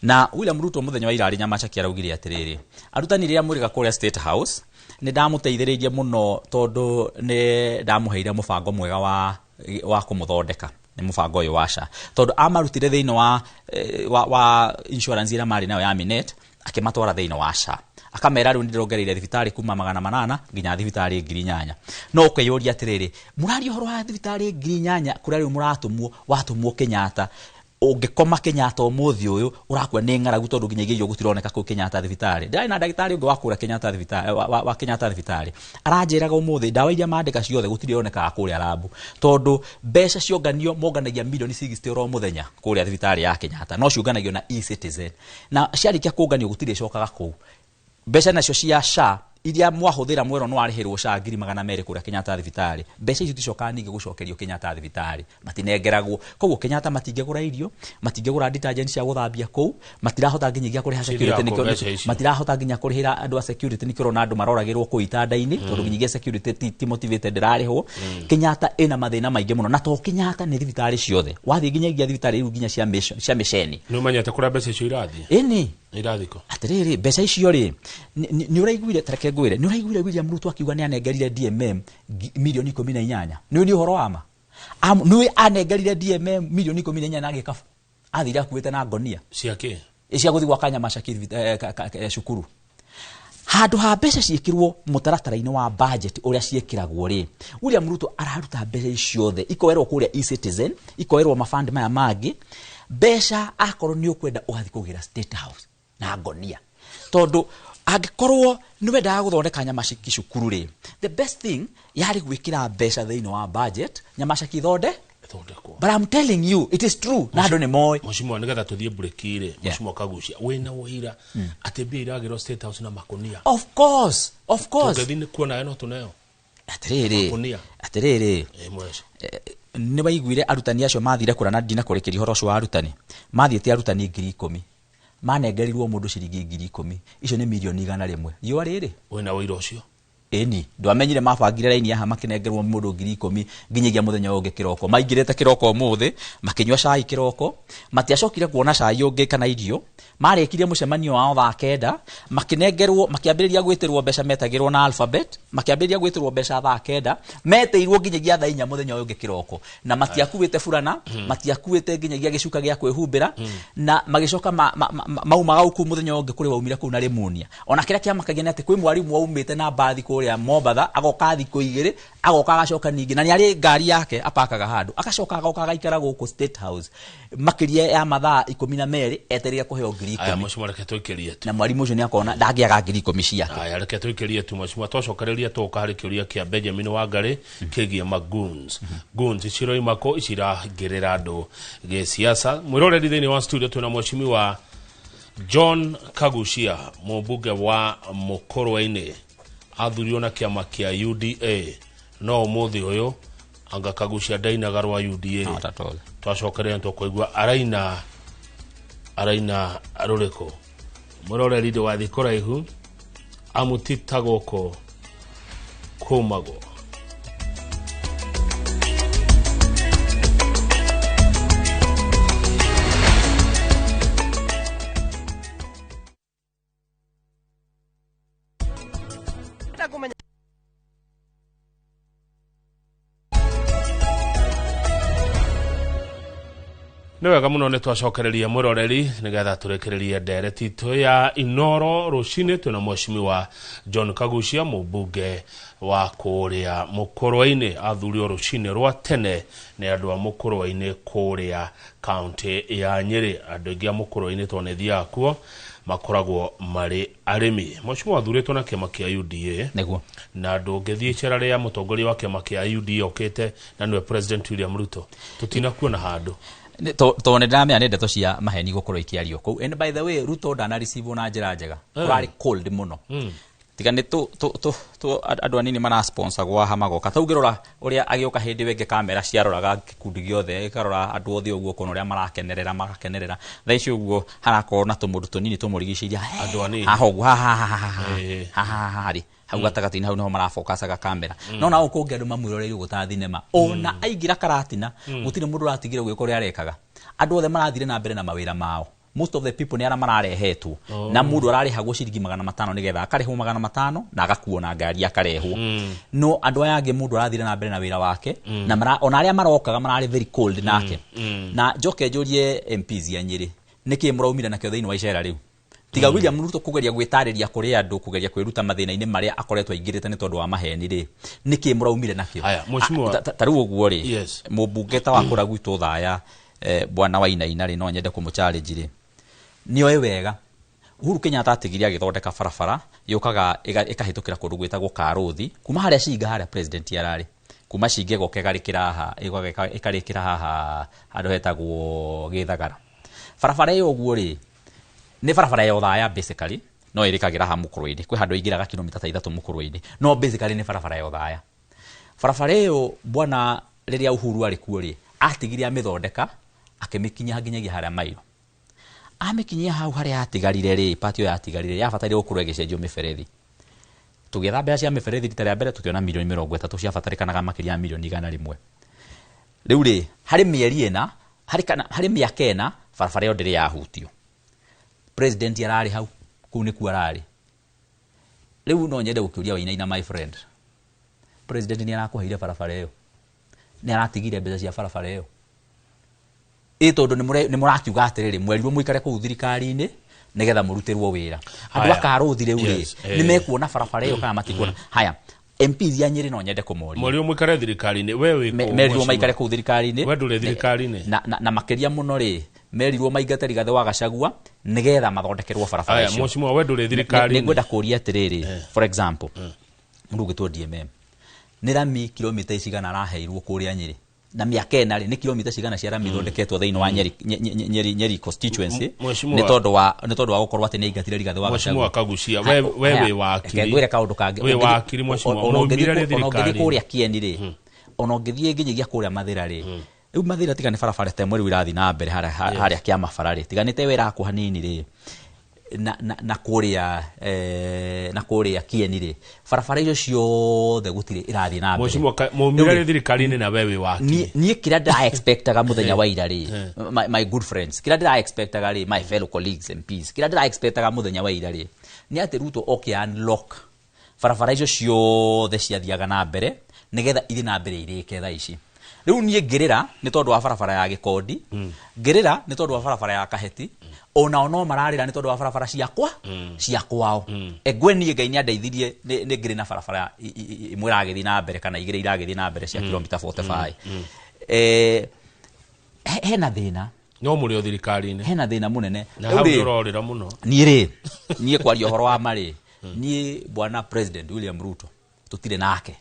Na William Ruto mũthenya wa irarĩ Nyamachaki araugire atĩrĩrĩ, arutani rĩrĩa mwĩrĩga kũrĩa State House, nĩ ndamũteithĩrĩirie mũno tondũ nĩ ndamũheire mũbango mwega wa kũmũthondeka, nĩ mũbango ũyũ wa SHA, tondũ amarutire thĩinĩ wa insurance ĩrĩa marĩ nayo ya Minet, akĩmatwara thĩinĩ wa SHA, akamera rĩu nĩndĩrongereire thibitarĩ kuma 800 nginya thibitarĩ 8,000. No ũkeyũria atĩrĩrĩ, mũraria ũhoro wa thibitarĩ 8,000 kũrĩa rĩu mũratũmwo, watũmwo Kenyatta, ũngĩkoma Kenyatta ũmũthĩ ũyũ ũrakua nĩ ng'aragu, tondũ nginya irio gũtironeka kũu Kenyatta thibitarĩ. Ndĩrarĩ na ndagĩtarĩ ũngĩ wa kũrĩa Kenyatta thibitarĩ, wa Kenyatta thibitarĩ, aranjĩraga ũmũthĩ ndawa iria mandĩka ciothe gũtirĩ ĩronekaga kũrĩa rambu, tondũ mbeca cionganio monganagia milioni 60 oro mũthenya kũrĩa thibitarĩ ya Kenyatta, no ciũnganagio na eCitizen, na ciarĩkia kũnganio gũtirĩ icokaga kũu. Mbeca nacio cia SHA iria mwahũthĩra, mwerwo no warĩhĩrwo SHA 200,000 kũrĩa Kenyatta thibitarĩ, mbeca icio iticokaga ningĩ gũcokerio Kenyatta thibitarĩ, matinengeragwo. Koguo Kenyatta matingĩgũra irio, matingĩgũra detergent cia gũthambia kũu, matirahota nginyagia kũrĩha security. Cithiaga kũ mbeca icio? Matirahota nginya kũrĩhĩra andũ a security, nĩkĩo ũrona andũ maroragĩrwo kũu itanda-inĩ, tondũ nginyagia security ti motivated, ndĩrarĩhwo. Kenyatta ĩna mathĩna maingĩ mũno, na to Kenyatta, nĩ thibitarĩ ciothe. Wathiĩ nginyagia thibitarĩ rĩu nginya cia mĩceni. Nĩ ũmenyete kũrĩa mbeca icio irathiĩ? Ĩni. Irathiĩ kũ? Atĩrĩrĩ, mbeca icio rĩ, nĩ ũraiguire, tareke ngwĩre, nĩ ũraiguire William Ruto akiuga nĩ anengerire DMM mirioni 18? Nĩ ũhoro wa ma? Nĩ anengerire DMM mirioni 18 na gĩkabu athire akuĩte na ngonia. Cia kĩ? Cia gũthiĩ gwaka Nyamacaki cukuru. Handũ ha mbeca ciĩkĩrwo mũtaratara-inĩ wa budget ũrĩa ciĩkĩragwo rĩ, William Ruto araruta mbeca ici ciothe ikoerwo kũrĩa eCitizen, ikoerwo mafund maya mangĩ. Mbeca akorwo nĩ ũkwenda ũgathiĩ kũgĩra State House na ngonia, tondũ Angĩkorwo nĩ wendaga gũthondeka Nyamaciki cukuru rĩ, the best thing yarĩ gwĩkĩra mbeca thĩinĩ wa budget Nyamaceki ithonde Ithondekwo. But I'm telling you it is true, na andũ nĩ moĩ. Mheshimiwa, nigetha tuthie break rĩ, Mheshimiwa Kagucia, wĩna ũira atĩ mbia iragĩrwo State House na makonia? Of course, of course. Tũngĩthiĩ kuona no tũneo. Atĩrĩrĩ, Makonia. atĩrĩrĩ, Eh, mwece. Nĩ waiguire arutani acio mathire kũra, na ndinakũrĩkĩria ũhoro ũcio wa arutani. Mathiĩte arutani 10,000, manengerirwo mũndũ ciringi 10,000, icio nĩ mirioni 100 riũa rĩrĩ. Wĩna ũira ũcio? Ĩni, ndwamenyire mabangire raini haha makĩnengerwo mũndũ 10,000 nginyagia mũthenya ũyũ ũngĩ kĩroko. Maingĩrĩte kĩroko ũmũthĩ, makĩnyua cai kĩroko, matiacokire kuona cai ũngĩ kana irio. Marĩkirie mũcemanio wao thaa 9, makĩnengerwo, makĩambĩrĩria gwĩtĩrwo mbeca, metagĩrwo na alphabet, makĩambĩrĩria gwĩtĩrwo mbeca thaa 9, metĩirwo nginyagia thaa 4 mũthenya ũyũ ũngĩ kĩroko, na matiakuĩte burana, matiakuĩte nginyagia gĩcuka gĩa kwĩhumbĩra, na magĩcoka maumaga kũu mũthenya ũyũ ũngĩ kũrĩ waumire kũu na Rimunia. Ona kĩrĩa kĩamakagia nĩ atĩ kwĩ mwarimũ waumĩte na mbathi kũrĩa Mombatha, agoka thikũ 2, agoka agacoka ningĩ, na nĩ arĩ ngari yake apakaga handũ, agacoka agoka agaikara gũkũ State House makĩria ya mathaa 12 etereire kũheo ngiri Aya, ikũmi. Mheshimiwa, reke tũikĩrie tu. Na mwarimũ ũcio nĩ akona ndangĩaga 10,000 ciake. Aya, reke tũikĩrie tu, Mheshimiwa. Twacokereria tũka harĩ kĩũria kĩa Benjamin Wangari kĩgiĩ magoons. Goons ciroima kũ cirangĩrĩra andũ gĩsiasa? Mwĩroreri, thĩinĩ wa studio twĩna Mheshimiwa John Kagucia, mũmbunge wa Mũkũrwe-inĩ, athurirwo na kĩama kĩa UDA, no ũmũthĩ ũyũ anga Kagucia ndainaga rwa UDA. Not at all. Twacokereria tũkũigua araina rũrĩkũ. Mwĩroreri, ndũgathiĩ kũraihu, amu ti ta gũkũ kũmagwo. Nĩ wega mũno, nĩ twacokereria mwĩroreri nĩgetha tũrĩkĩrĩrie ndereti itũ ya Inoro rũcinĩ. Twĩna Mheshimiwa John Kagucia, mũmbunge wa kũrĩa Mũkũrwe-inĩ, athurirwo rũcinĩ rwa tene nĩ andũ a Mũkũrwe-inĩ kũrĩa kaunti ya Nyĩrĩ. Andũ aingĩ a Mũkũrwe-inĩ, tondũ nĩ thiaga kuo, makoragwo marĩ arĩmi. Mheshimiwa, athurĩtwo na kĩama kĩa UDA. Nĩguo. Na ndũngĩthiĩ icera rĩa mũtongoria wa kĩama kĩa UDA okĩte na nĩwe President William Ruto, tũtinakuona handũ. Tondũ nĩ ndĩramenya nĩ ndeto cia maheni gũkorwo ikĩario kũu. And by the way, Ruto ndana receive na njĩra njega, kũrarĩ cold mũno. Tiga nĩ tũ andũ anini mara sponsor gwa magoka ta ũngĩrora ũrĩa agĩũka hĩndĩ ĩyo ĩngĩ, kamera ciaroraga gĩkundi gĩothe, ĩkarora andũ othe ũguo, ũkona ũrĩa marakenerera, magakenerera. Thaa ici ũguo harakorwo na tũmũndũ tũnini tũmũrigicĩirie. Andũ anini. Haha ũguo, haha haha, haha haha rĩ, hau gatagatĩ-inĩ hau niho marafokacaga kamera. No na gũkũ ũngĩ andũ mamwĩroreire ũguo ta thinema. Ona aingĩra Karatina, gũtirĩ mũndũ ũratigire gwĩka ũrĩa arekaga. Andũ othe marathire na mbere na mawĩra mao. Most of the people nĩ arĩa mararehetwo, na mũndũ ararĩhagwo ciringi 500 nĩgetha akarĩhwo 500 na agakuo na ngari akarehwo. No andũ aya angĩ, mũndũ arathire na mbere na wĩra wake, na ona arĩa marokaga mararĩ very cold nake. Na njoke njũrie MPs ya Nyĩrĩ, nĩkĩ mũraumire nakĩo thĩinĩ wa icera rĩu, tiga William Ruto kũgeria gwĩtarĩria kũrĩ andũ, kũgeria kwĩruta mathĩna-inĩ marĩa akoretwo aingĩrĩte nĩ tondũ wa maheni rĩ? Nĩkĩ mũraumire nakĩo? Aya, Mheshimiwa. Ta rĩu ũguo rĩ, Yes. mũmbunge ta wa kũrĩa gwitũ Thaya, bwana Wainaina rĩ, no nyende kũmũ challenge rĩ, nĩoĩ wega Uhuru Kenyatta atigire agĩthondeka barabara yũkaga ĩkahĩtũkĩra kũndũ gwĩtagwo Karũthi, kuma harĩa Cinga, harĩa president ararĩ, kuma Cinga ĩgoka ĩgarĩkĩra haha, ĩgoka ĩkarĩkĩra haha handũ hetagwo Gĩthagara. Barabara ĩyo ũguo rĩ, nĩ barabara ya Othaya basically, no ĩrĩkagĩra haha Mũkũrwe-inĩ, kwĩ handũ ĩingĩraga kilomita ta 3 Mũkũrwe-inĩ, no basically nĩ barabara ya Othaya. Barabara ĩyo, bwana, rĩrĩa Uhuru arĩ kuo rĩ, atigire amĩthondeka, akĩmĩkinyia nginyagia harĩa mairo amĩkinyia hau. Harĩa yatigarire rĩ, part ĩyo yatigarire yabataire gũkorwo ĩgĩcenjio mĩberethi. Tũgĩetha mbeca cia mĩberethi rita rĩa mbere, tũkĩona mirioni 30 ciabatarĩkanaga, makĩria ya mirioni 100. Rĩu rĩ, harĩ mĩeri 4, harĩ kana harĩ mĩaka 4, barabara ĩyo ndĩrĩ yahutio. President ararĩ hau, kũu nĩkuo ararĩ. Rĩu no nyende gũkĩũria Wainaina, my friend, president nĩ arakũheire barabara ĩyo? Nĩ aratigire mbeca cia barabara ĩyo? Ĩ tondũ nĩ mũrakiuga atĩrĩrĩ, mwerirwo mũikare kũu thirikari-inĩ nĩgetha mũrutĩrwo wĩra. Andũ Haya. a Karũthi rĩu rĩ, Yes. nĩ mekuona barabara ĩyo kana matikuona? Haya, MPs ya Nyĩrĩ no nyende kũmoria. Mwerirwo mũikare thirikari-inĩ, we wĩ kũ, Merirwo Mheshimiwa? maikare kũu thirikari-inĩ. We ndũrĩ thirikari-inĩ? Na makĩria mũno rĩ, Merirwo maingate Rigathĩ wa Gachagua nĩgetha mathondekerwo barabara Aya, icio. mheshimiwa, we ndũrĩ Nĩ thirikari-inĩ. ngwenda kũria atĩrĩrĩ, for example, mũndũ ũgĩtwo DMM, nĩ rami kilomita cigana araheirwo kũrĩa Nyĩrĩ? Na mĩaka 4 rĩ, nĩ kilomita cigana cia rami ithondeketwo thĩinĩ wa Nyeri constituency? Nĩ tondũ wa gũkorwo atĩ nĩ aingatire Rigathĩ wa Mheshimiwa Gachagua. Kagucia, we wĩ wakiri. Reke ngwĩre kaũndũ kangĩ. Wĩ wakiri, mheshimiwa. Ona Mwaumire rĩ ũngĩthiĩ ona ũngĩthiĩ thirikari-inĩ? kũrĩa Kieni rĩ, ona ũngĩthiĩ nginyagia kũrĩa Mathĩra rĩ, rĩu Mathĩra tiga nĩ barabara ta ĩmwe rĩu irathiĩ na mbere harĩa harĩa kĩama bara rĩ, tiga nĩ ta ĩyo ĩrakwo hanini rĩ, na kũrĩa na kũrĩa Kieni rĩ, barabara icio ciothe gũtirĩ ĩrathiĩ na mbere. Mheshimiwa, mwaumire Rĩu rĩ thirikari-inĩ na we wĩ wakiri? Niĩ kĩrĩa ndĩra expectaga mũthenya wa ira rĩ, my good friends, kĩrĩa ndĩra expectaga rĩ, my fellow colleagues MPs, kĩrĩa ndĩra expectaga mũthenya wa ira rĩ, nĩ atĩ Ruto oke unlock barabara icio ciothe ciathiaga na mbere nĩgetha ithiĩ na mbere irĩke thaa ici. Rĩu niĩ ngĩrĩra nĩ tondũ wa barabara ya Gĩkondi, ngĩrĩra nĩ tondũ wa barabara ya Kaheti, onao no mararĩra nĩ tondũ wa barabara ciakwa cia kwao. Engwe niĩ Ngai nĩ andeithirie, nĩ ngĩrĩ na barabara ĩmwe ĩragĩthiĩ na mbere kana igĩrĩ iragĩthiĩ na mbere cia kilomita 45. Hena thĩna. No mũrĩ o thirikari-inĩ. Hena thĩna mũnene. Na Rĩu hau rĩ, nĩ ũrorĩra mũno. Niĩ rĩ, niĩ kwaria ũhoro wa marĩ, niĩ bwana President William Ruto tũtirĩ nake.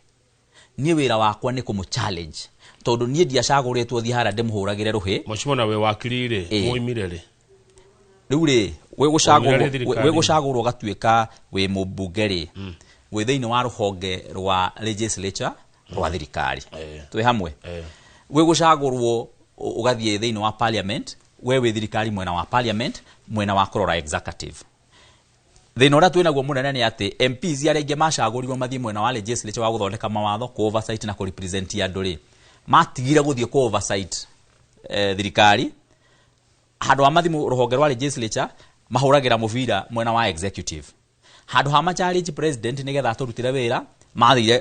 Niĩ wĩra wakwa nĩ kũmũ challenge tondũ niĩ ndiacagũrĩtwo thiĩ harĩa ndĩmũhũragĩre rũhĩ. Mheshimiwa, na wĩ wakiri rĩ, mwoimire rĩ? Rĩu rĩ, Waumire rĩ thirikari-inĩ? wĩ gũcagũrwo ũgatuĩka wĩ mũmbunge rĩ, wĩ thĩinĩ wa rũhonge rwa legislature rwa thirikari. Twĩ hamwe? Eh. Wĩ gũcagũrwo ũgathiĩ thĩinĩ wa parliament, we wĩ thirikari mwena wa parliament, mwena wa kũrora executive. Thĩna ũrĩa twĩnaguo mũnene nĩ atĩ MPs arĩa aingĩ macagũrirwo mathiĩ mwena wa legislature wa gũthondeka mawatho, kũ oversight na kũ represent andũ rĩ, matigire gũthiĩ kũ oversight thirikari. Handũ ha mathiĩ rũhonge rwa legislature, mahũragĩra mũbira mwena wa executive. Handũ ha ma challenge president nĩgetha atũrutĩre wĩra, mathire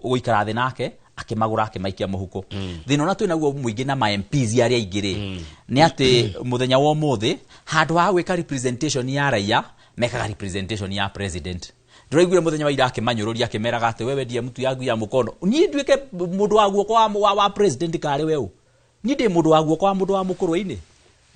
gũikara thĩ nake, akĩmagũra, akĩmaikia mũhuko. Thĩna ũrĩa twĩnaguo mũingĩ na ma MPs arĩa aingĩ rĩ, nĩ atĩ mũthenya wa ũmũthĩ, handũ ha gwĩka representation ya raia, mekaga representation ya president. Ndĩraiguire mũthenya wa ira akĩmanyũrũria, akĩmeraga atĩ wewe ndiye mtu yangu ya mũkono. Niĩ nduĩke mũndũ wa guoko wa president karĩ weũ? Niĩ ndĩ mũndũ wa guoko wa mũndũ wa mũkũrwe-inĩ,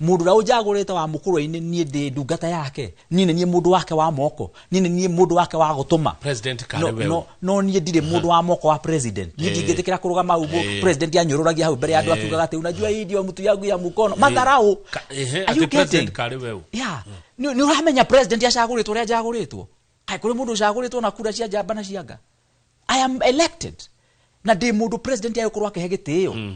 mũndũ ũrĩa ũnjagũrĩte wa mũkũrwe-inĩ. Niĩ ndĩ ndungata yake, niĩ nĩ niĩ mũndũ wake wa moko, niĩ nĩ niĩ mũndũ wake wa gũtũma. President No, karĩ weũ? no niĩ ndirĩ mũndũ wa moko wa president. Niĩ ndingĩtĩkĩra kũrũgama hau president anyũrũragia hau mbere ya andũ akiugaga atĩ unajua hii ndio mtu yangu ya mkono. Madharau. Are you Atĩ president getting? karĩ weũ? Yeah, nĩ ũramenya president acagũrĩtwo ũrĩa njagũrĩtwo? Kaĩ kũrĩ mũndũ ũcagũrĩtwo na kura cia njamba na cia nga? I am elected na ndĩ mũndũ president agĩkorwo akĩhe gĩtĩo,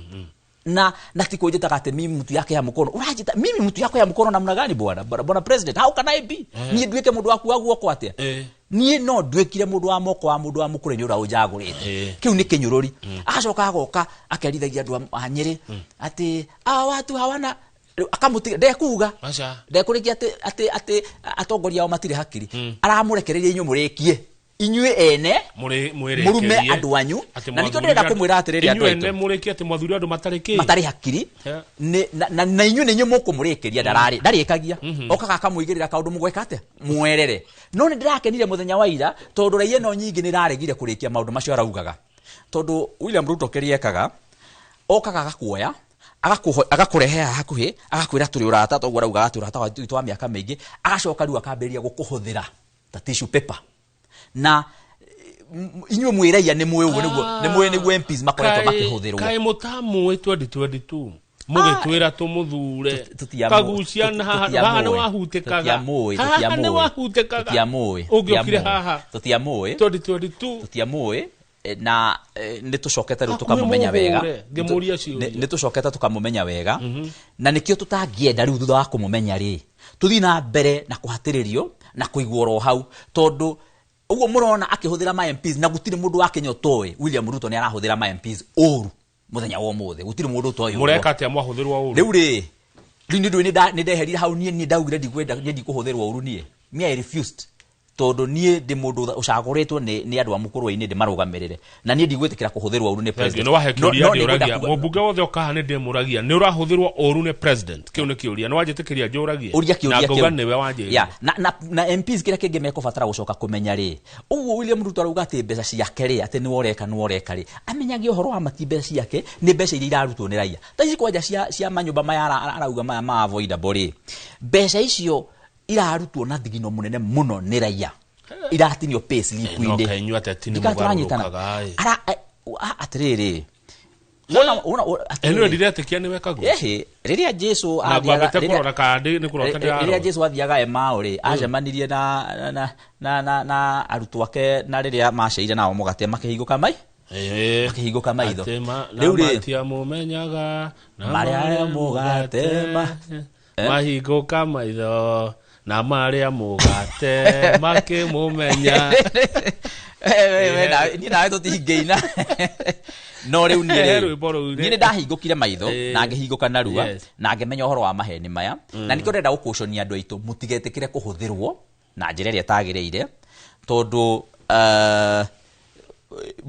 na ti kũnjĩtaga atĩ mimi mtu yake ya mkono. Ũranjĩta mimi mtu yako ya mkono namna gani, bwana president? How can I be? Niĩ nduĩke mũndũ waku wa guoko atĩa? Niĩ no nduĩkire mũndũ wa moko wa mũndũ wa mũkũrũ ũrĩa ũnjagũrĩte? Kĩu nĩ kĩnyũrũri. Agacoka agoka akerithagia andũ a Nyĩrĩ atĩ hawa watu hawana. Rĩu akamũtiga ndekuga. Aca. Ndekũrĩkia atĩ atongoria ao matirĩ hakiri. Aramũrekereria inyuĩ mũrĩkie inyuĩ ene Mũrĩkĩrie. mũrume andũ anyu. Atĩ Na nĩkĩo mwathurire ndĩrenda kũmwĩra atĩrĩrĩ, andũ inyuĩ ene aitũ mũrĩkie atĩ mwathuri andũ matarĩ kĩ matarĩ hakiri. Na inyuĩ nĩ inyuĩ mũkũmũrĩkĩria. Ndararĩ ndarĩkagia, okaga akamũigĩrĩra kaũndũ mũgweka atĩa mwerere. No nĩ ndĩrakenire mũthenya wa ira tondũ raia ĩno nyingĩ nĩ ĩraregire kũrĩkia maũndũ macio araugaga, tondũ William Ruto kĩrĩa ekaga, okaga agakuoya, agakũrehe haha hakuhĩ, agakwĩra tũrĩ ũrata, toguo araugaga atĩ ũrata witũ wa mĩaka mĩingĩ. Agacoka rĩu akambĩrĩria gũkũhũthĩra ta tissue paper. Na inyuĩ mwĩ raia nĩ mũĩ ũguo, nĩguo nĩ mũĩ nĩguo MPs makoretwo makĩhũthĩrwo. Kaĩ mũtamũĩ 2022 mũgĩtwĩra tũmũthure? Kagucia na haha haha nĩ wahutĩkaga. Tũtiamũĩ. Haha nĩ Tũtiamũĩ. wahutĩkaga. Tũtiamũĩ. Ũngĩokire haha Tũtiamũĩ. 2022. Tũtiamũĩ. Na nĩ tũcokete rĩu Hakuhĩ tũkamũmenya wega. mũhũre, ngĩmũria ciũria. Nĩ tũcokete tũkamũmenya wega, na nĩkĩo tũtangĩenda rĩu thutha wa kũmũmenya rĩ, tũthiĩ na mbere na kũhatĩrĩrio na kũigwo oro hau, tondũ ũguo mũrona akĩhũthĩra ma MPs, na gũtirĩ mũndũ wa Kenya ũtoĩ William Ruto nĩ arahũthĩra ma MPs ũru mũthenya wa ũmũthĩ. Gũtirĩ mũndũ ũtoĩ ũguo. Mũreka atĩa mwahũthĩrwo ũru? Rĩu rĩ, rĩu nĩ ndũĩ, nĩ ndenderire hau. Niĩ ndaugire ndikwenda, niĩ ndikũhũthĩrwo ũru. Niĩ me I refused. Tondu niĩ ndĩ mũndũ ũcagũrĩtwo nĩ andũ a mũkũrwe-inĩ ndĩmarũgamĩrĩre, na niĩ ndigwĩtĩkĩra kũhũthĩrwo ũru nĩ president. Nĩ wahe kĩũria ndĩũragia mũmbunge wothe ũkaha nĩ ndĩmũragia nĩ ũrahũthĩrwo ũru nĩ president. Kĩu nĩ kĩũria nĩ wanjĩtĩkĩria njũragie ũria kĩũria kĩu na nĩwe wanjĩrire. Yeah. Na MPs kĩrĩa kĩngĩ mekũbatara gũcoka kũmenya rĩ, ũguo William Ruto arauga atĩ mbeca ciake rĩ, atĩ nĩ woreka nĩ woreka rĩ, amenyage ũhoro wa mati mbeca ciake nĩ mbeca iria irarutwo nĩ raia. Ta ici kwanja cia manyũmba maya arauga maya ma avoidable rĩ, mbeca icio irarutwo na thigino munene muno nĩ raia, iratinio pay slip inde no kainyua ateti nĩ mugarũrũkaga ara atiriri wona atĩrĩrĩ ndiretĩkia nĩ weka guo. Rĩrĩa Jesu athiaga kũrora kandi nĩ kũrora kandi rĩrĩa Jesu athiaga Emau rĩ, acemanirie na na na na arutwo ake, na rĩrĩa maceire nao mũgate makĩhingũka mai makĩhingũka maitho. Rĩu rĩ matiamũmenyaga na marĩa mũgate mahingũka maitho na marĩa mũgate makĩmũmenya. Niĩ nawe tũtingĩina. No rĩu niĩ nĩ ndahingũkire maitho na ngĩhingũka narua na ngĩmenya ũhoro wa maheni maya, na nĩkĩo ndĩrenda gũkũconia andũ aitũ mũtigetĩkĩre kũhũthĩrwo na njĩra ĩrĩa ĩtagĩrĩire, tondũ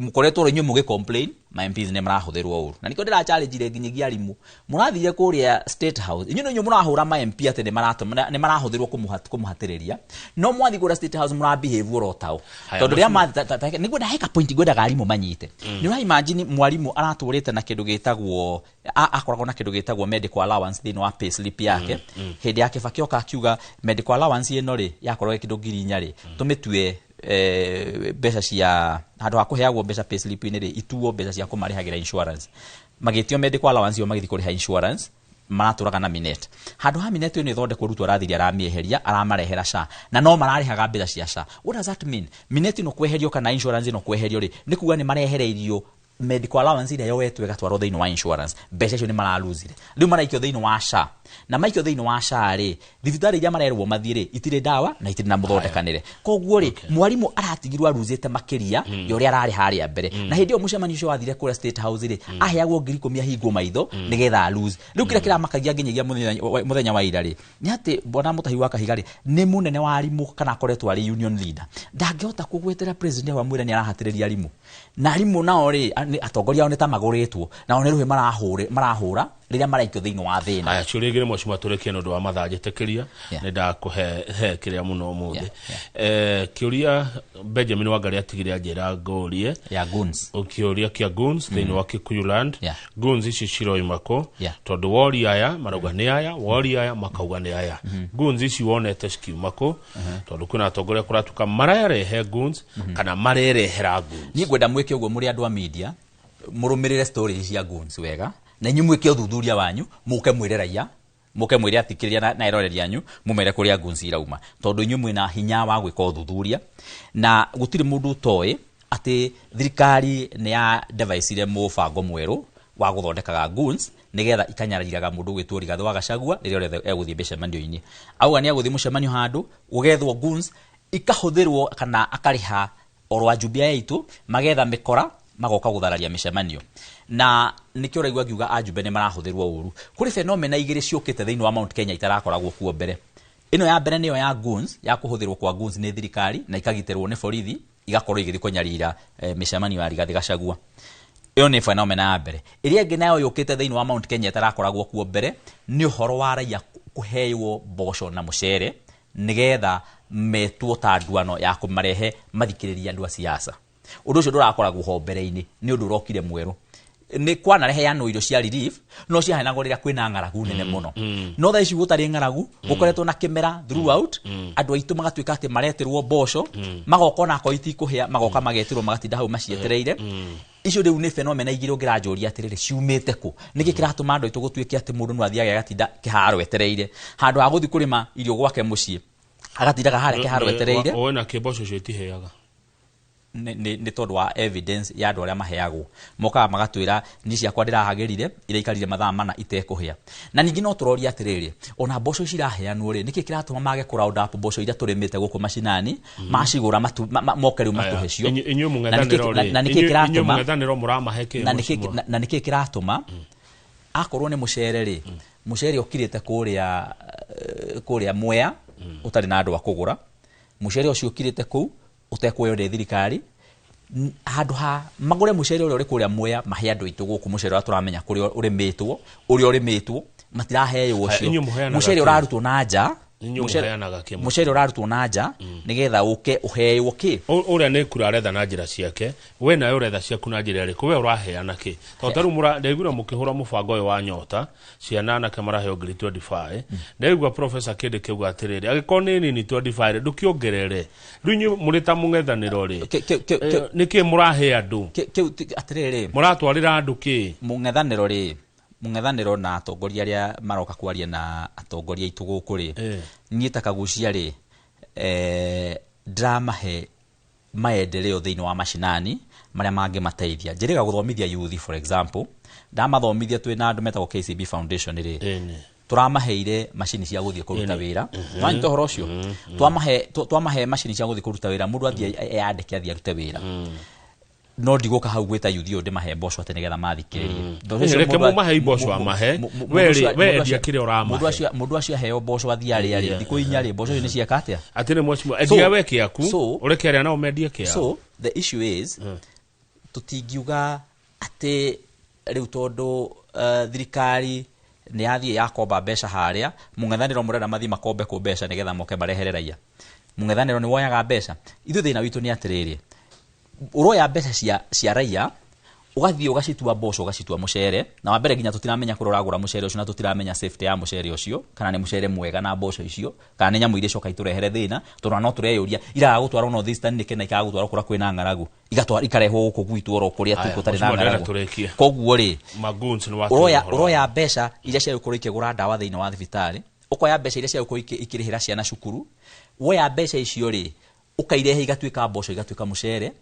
mũkoretwo inyuĩ mũgĩ complain ma MPs nĩ marahũthĩrwo ũru, na nĩkĩo ndĩra challenge nginyagia arimũ mũrathire kũrĩa State House, inyuĩ nĩ inyuĩ mũrahũra ma MP atĩ nĩ marahũthĩrwo kũmũhatĩrĩria, no mwathiĩ kũrĩa State House mũra behave oro tao, tondũ rĩrĩa nĩguo ndaheka point ngwendaga arimũ manyite. Nĩ ũra imagine mwarimũ aratũrĩte na kĩndũ gĩtagwo akoragwo na kĩndũ gĩtagwo medical allowance thĩinĩ wa pay slip yake. Hĩndĩ ya Kibaki oka akiuga medical allowance ĩno rĩ yakorwo ĩ kĩndũ 4,000 rĩ, tũmĩtue mbeca cia handũ ha kũheagwo mbeca pay slip-inĩ rĩ, ituo mbeca cia kũmarĩhagĩra insurance. Magĩtio medical allowance ĩyo magĩthiĩ kũrĩha insurance, maratũraga na minet. Handũ ha minet ĩyo ĩthondekwo Ruto arathirie aramĩeheria, aramarehera SHA, na no mararĩhaga mbeca cia SHA. What does that mean? Minet ĩno kweherio kana insurance ĩno kweherio rĩ, nĩ kuga nĩ marehereirio medical allowance ĩrĩa yoetwo ĩgatwarwo thĩinĩ wa insurance. Mbeca icio nĩ maralosire, rĩu maraikio thĩinĩ wa SHA, na maikio thĩinĩ wa SHA rĩ, thibitarĩ iria marerwo mathiĩ rĩ, itirĩ ndawa na itirĩ na mũthondekanĩre. Koguo rĩ, mwarimũ aratigirwo aruzĩte makĩria ya ũrĩa ararĩ harĩa mbere. Na hĩndĩ ĩyo mũcemanio ũcio wathire kũrĩa State House rĩ, aheagwo 10,000 ahingwo maitho nĩgetha alose. Rĩu kĩrĩa kĩramakagia nginyagia mũthenya wa ira rĩ, nĩ atĩ bwana Mutahi wa Kahiga rĩ, nĩ mũnene wa arimũ kana akoretwo arĩ union leader, ndangĩhota kũgwetera president wa mwĩra nĩ arahatĩrĩria arimũ, na arimũ nao rĩ, atongoria ao nĩ ta magũrĩtwo, nao nĩ rũhĩ marahũra rĩrĩa maraikio thĩinĩ wa thĩna. Aya ciũria igĩrĩ mheshimiwa tũrĩkie nĩ ũndũ wa mathaa njĩtĩkĩria, nĩ ndakũhe kĩrĩa mũno ũmũthĩ. Kĩũria Benjamin Wangari atigire anjĩra ngũrie ya goons, kĩũria kĩa goons thĩinĩ wa Kikuyu land. Goons ici ciroima kũ? Tondũ wori aya marauga nĩ aya, wori aya makauga nĩ aya. Goons ici wonete cikiuma kũ? Tondũ kwĩna atongoria kũratuka mararehe goons kana marerehera goons. Niĩ ngwenda mwĩke ũguo mũrĩ andũ a media, mũrũmĩrĩre stories cia goons wega, na inyuĩ mwĩke ũthuthuria wanyu, mũke mwĩre raia, mũke mwĩre athikĩrĩria na eroreri anyu, mũmere kũrĩa goons irauma, tondũ inyuĩ mwĩna hinya wa gwĩka ũthuthuria, na gũtirĩ mũndũ ũtoĩ atĩ thirikari nĩ ya device mũbango mwerũ wa gũthondekaga goons nĩgetha ikanyariraga mũndũ gwĩtwo Rigathĩ wa Gachagua rĩrĩa rĩothe egũthiĩ mĩcemanio-inĩ. Auga nĩ egũthiĩ mũcemanio handũ gũgethwo goons ikahũthĩrwo kana akarĩha oro ajumbe aya aitũ magetha mĩkora magoka gũthararia mĩcemanio, na nĩkĩo ũraigua ngiuga ajumbe nĩ marahũthĩrwo ũru. Kũrĩ phenomena igĩrĩ ciũkĩte thĩinĩ wa Mount Kenya itarakoragwo kuo mbere. Ĩno ya mbere nĩyo ya goons, ya kũhũthĩrwo kwa goons nĩ thirikari na ikagitĩrwo nĩ borithi, igakorwo igĩthiĩ kũnyarira mĩcemanio ya Rigathĩ Gachagua. Ĩyo nĩ phenomena ya mbere. Ĩrĩa ĩngĩ nayo yũkĩte thĩinĩ wa Mount Kenya ĩtarakoragwo kuo mbere nĩ ũhoro wa raia kũheo mboco na mũcere nĩgetha metwo ta nduano ya kũmarehe mathikĩrĩria andũ a siasa. Ũndũ ũcio ndũrakoragwo ho mbere-inĩ, nĩ ũndũ ũrokire mwerũ. Nĩ kwanareheanwo irio cia relief, no ciaheanagwo rĩrĩa kwĩna ng'aragu nene mũno. No thaa ici gũtarĩ ng'aragu, gũkoretwo na kĩmera throughout, andũ aitũ magatuĩka atĩ maretĩrwo mboco, magoka ona akorwo itikũhĩa, magoka magetĩrwo magatinda hau macietereire. Icio rĩu nĩ phenomena igĩrĩ ũngĩranjũria atĩrĩrĩ, ciumĩte kũ? Nĩkĩ kĩratũma andũ aitũ gũtuĩke atĩ mũndũ no athiage agatinda kĩharo etereire, handũ ha gũthiĩ kũrĩma irio gwake mũciĩ, agatindaga harĩa kĩharo etereire. Ũĩ na kĩ mboco icio itihĩaga? Nĩ tondũ wa evidence ya andũ arĩa maheagwo, mokaga magatwĩra niĩ ciakwa ndĩrahagĩrire iraikarire mathaa mana itekũhĩa. Na ningĩ no tũroria atĩrĩrĩ, ona mboco ici iraheanwo rĩ, nĩkĩ kĩratũma mage kũ round up mboco iria tũrĩmĩte gũkũ macinani, macigũra moke rĩu matũhe cio? Inyuĩ mũng'ethanĩro rĩ, na nĩkĩ kĩratũma mũng'ethanĩro mũramahe kĩ? Na nĩkĩ kĩratũma akorwo nĩ mũcere rĩ, mũcere ũkirĩte kũrĩa Mwea ũtarĩ na andũ a kũgũra, Mucere ucio ukirite kuu utekuoywo nĩ thirikari, handũ ha magũre mũcere ũrĩa ũrĩ kũrĩa Mwea mahe andũ aitũ gũkũ, mũcere ũrĩa tũramenya kũrĩa ũrĩmĩtwo, ũrĩa ũrĩmĩtwo matiraheo ũcio. Inyuĩ mũheanaga Mũcere kĩ? ũrarutwo na nja. Inyuĩ mũheanaga kĩ? Mũcere ũrarutwo na nja nĩgetha ũke ũheo kĩ? Ũrĩa nĩ kura aretha na njĩra ciake, we nawe ũretha ciaku na njĩra ĩrĩkũ? We ũraheana kĩ? Tondũ ta rĩu ndaiguire mũkĩhũra mũbango ũyũ wa nyota, ciana anake maraheo ngiri 25. Ndaigua Professor Kĩndĩ kĩauga atĩrĩrĩ, angĩkorwo nĩ nini 25 ndũkĩongerere. Rĩu inyuĩ mũrĩ ta mũng'ethanĩro rĩ, nĩkĩ mũrahe andũ? Kĩu atĩrĩrĩ, Mũratwarĩra andũ kĩ? Mũng'ethanĩro rĩ, mũng'ethanĩro na atongoria arĩa maroka kwaria na atongoria aitũ gũkũ rĩ, niĩ ta Kagucia rĩ, ndĩramahe maendeleo thĩinĩ wa mashinani marĩa mangĩmateithia. Njĩrĩga gũthomithia youth, for example, ndamathomithia twĩna andũ metagwo KCB Foundation rĩ, tũramaheire macini cia gũthiĩ kũruta wĩra. Nwanyita ũhoro ũcio? Twamahe macini cia gũthiĩ kũruta wĩra, mũndũ athiĩ eyandĩke athiĩ arute wĩra. No ndigũka hau gwĩta yuthi ũyũ ndĩmahe mboco atĩ nĩgetha mathikĩrĩrie. Mboco icio Reke mũndũ a- mũmahe mboco amahe. We rĩ, we endia kĩrĩa ũramahe. Mũndũ acio aheo mboco athiĩ arĩa rĩ, thikũ 4 rĩ, mboco icio nĩ cieka atĩa? Atĩ nĩ mheshimiwa, endia we kĩaku, ũreke arĩa nao mendie kĩao. So the issue is, tũtingiuga atĩ rĩu tondũ thirikari nĩ yathiĩ yakomba mbeca harĩa, mũng'ethanĩro mũrenda mathiĩ makombe kũ mbeca nĩgetha moke marehere raia. Mũng'ethanĩro nĩ woyaga mbeca. Ithuĩ thĩna witũ nĩ atĩrĩrĩ, ũroya mbeca cia raia ũgathiĩ ũgacitua mboco, ũgacitua mũcere, na wa mbere nginya tũtiramenya kũrĩa ũragũra mũcere ũcio, na tũtiramenya safety ya mũcere ũcio, kana nĩ mũcere mwega na mboco icio, kana nĩ nyamũ iria icoka itũrehere thĩna, tondũ no tũreyũria iraga gũtwarwo North Eastern nĩkĩ na ikaga gũtwarwo kũrĩa kwĩna ng'aragu, ikarehwo gũkũ gwitũ oro kũrĩa tu Haya, gũtarĩ na Mheshimiwa, ndĩrenda ng'aragu. tũrĩkie. Koguo rĩ, Magoons nĩ watũra ũhoro. Ũroya mbeca iria cia gũkorwo ikĩgũra ndawa thĩinĩ wa thibitarĩ, ũkoya mbeca iria cia gũkorwo ikĩrĩhĩra ciana cukuru, woya mbeca icio rĩ, ũkairehe igatuĩka mboco, igatuĩka mũcere,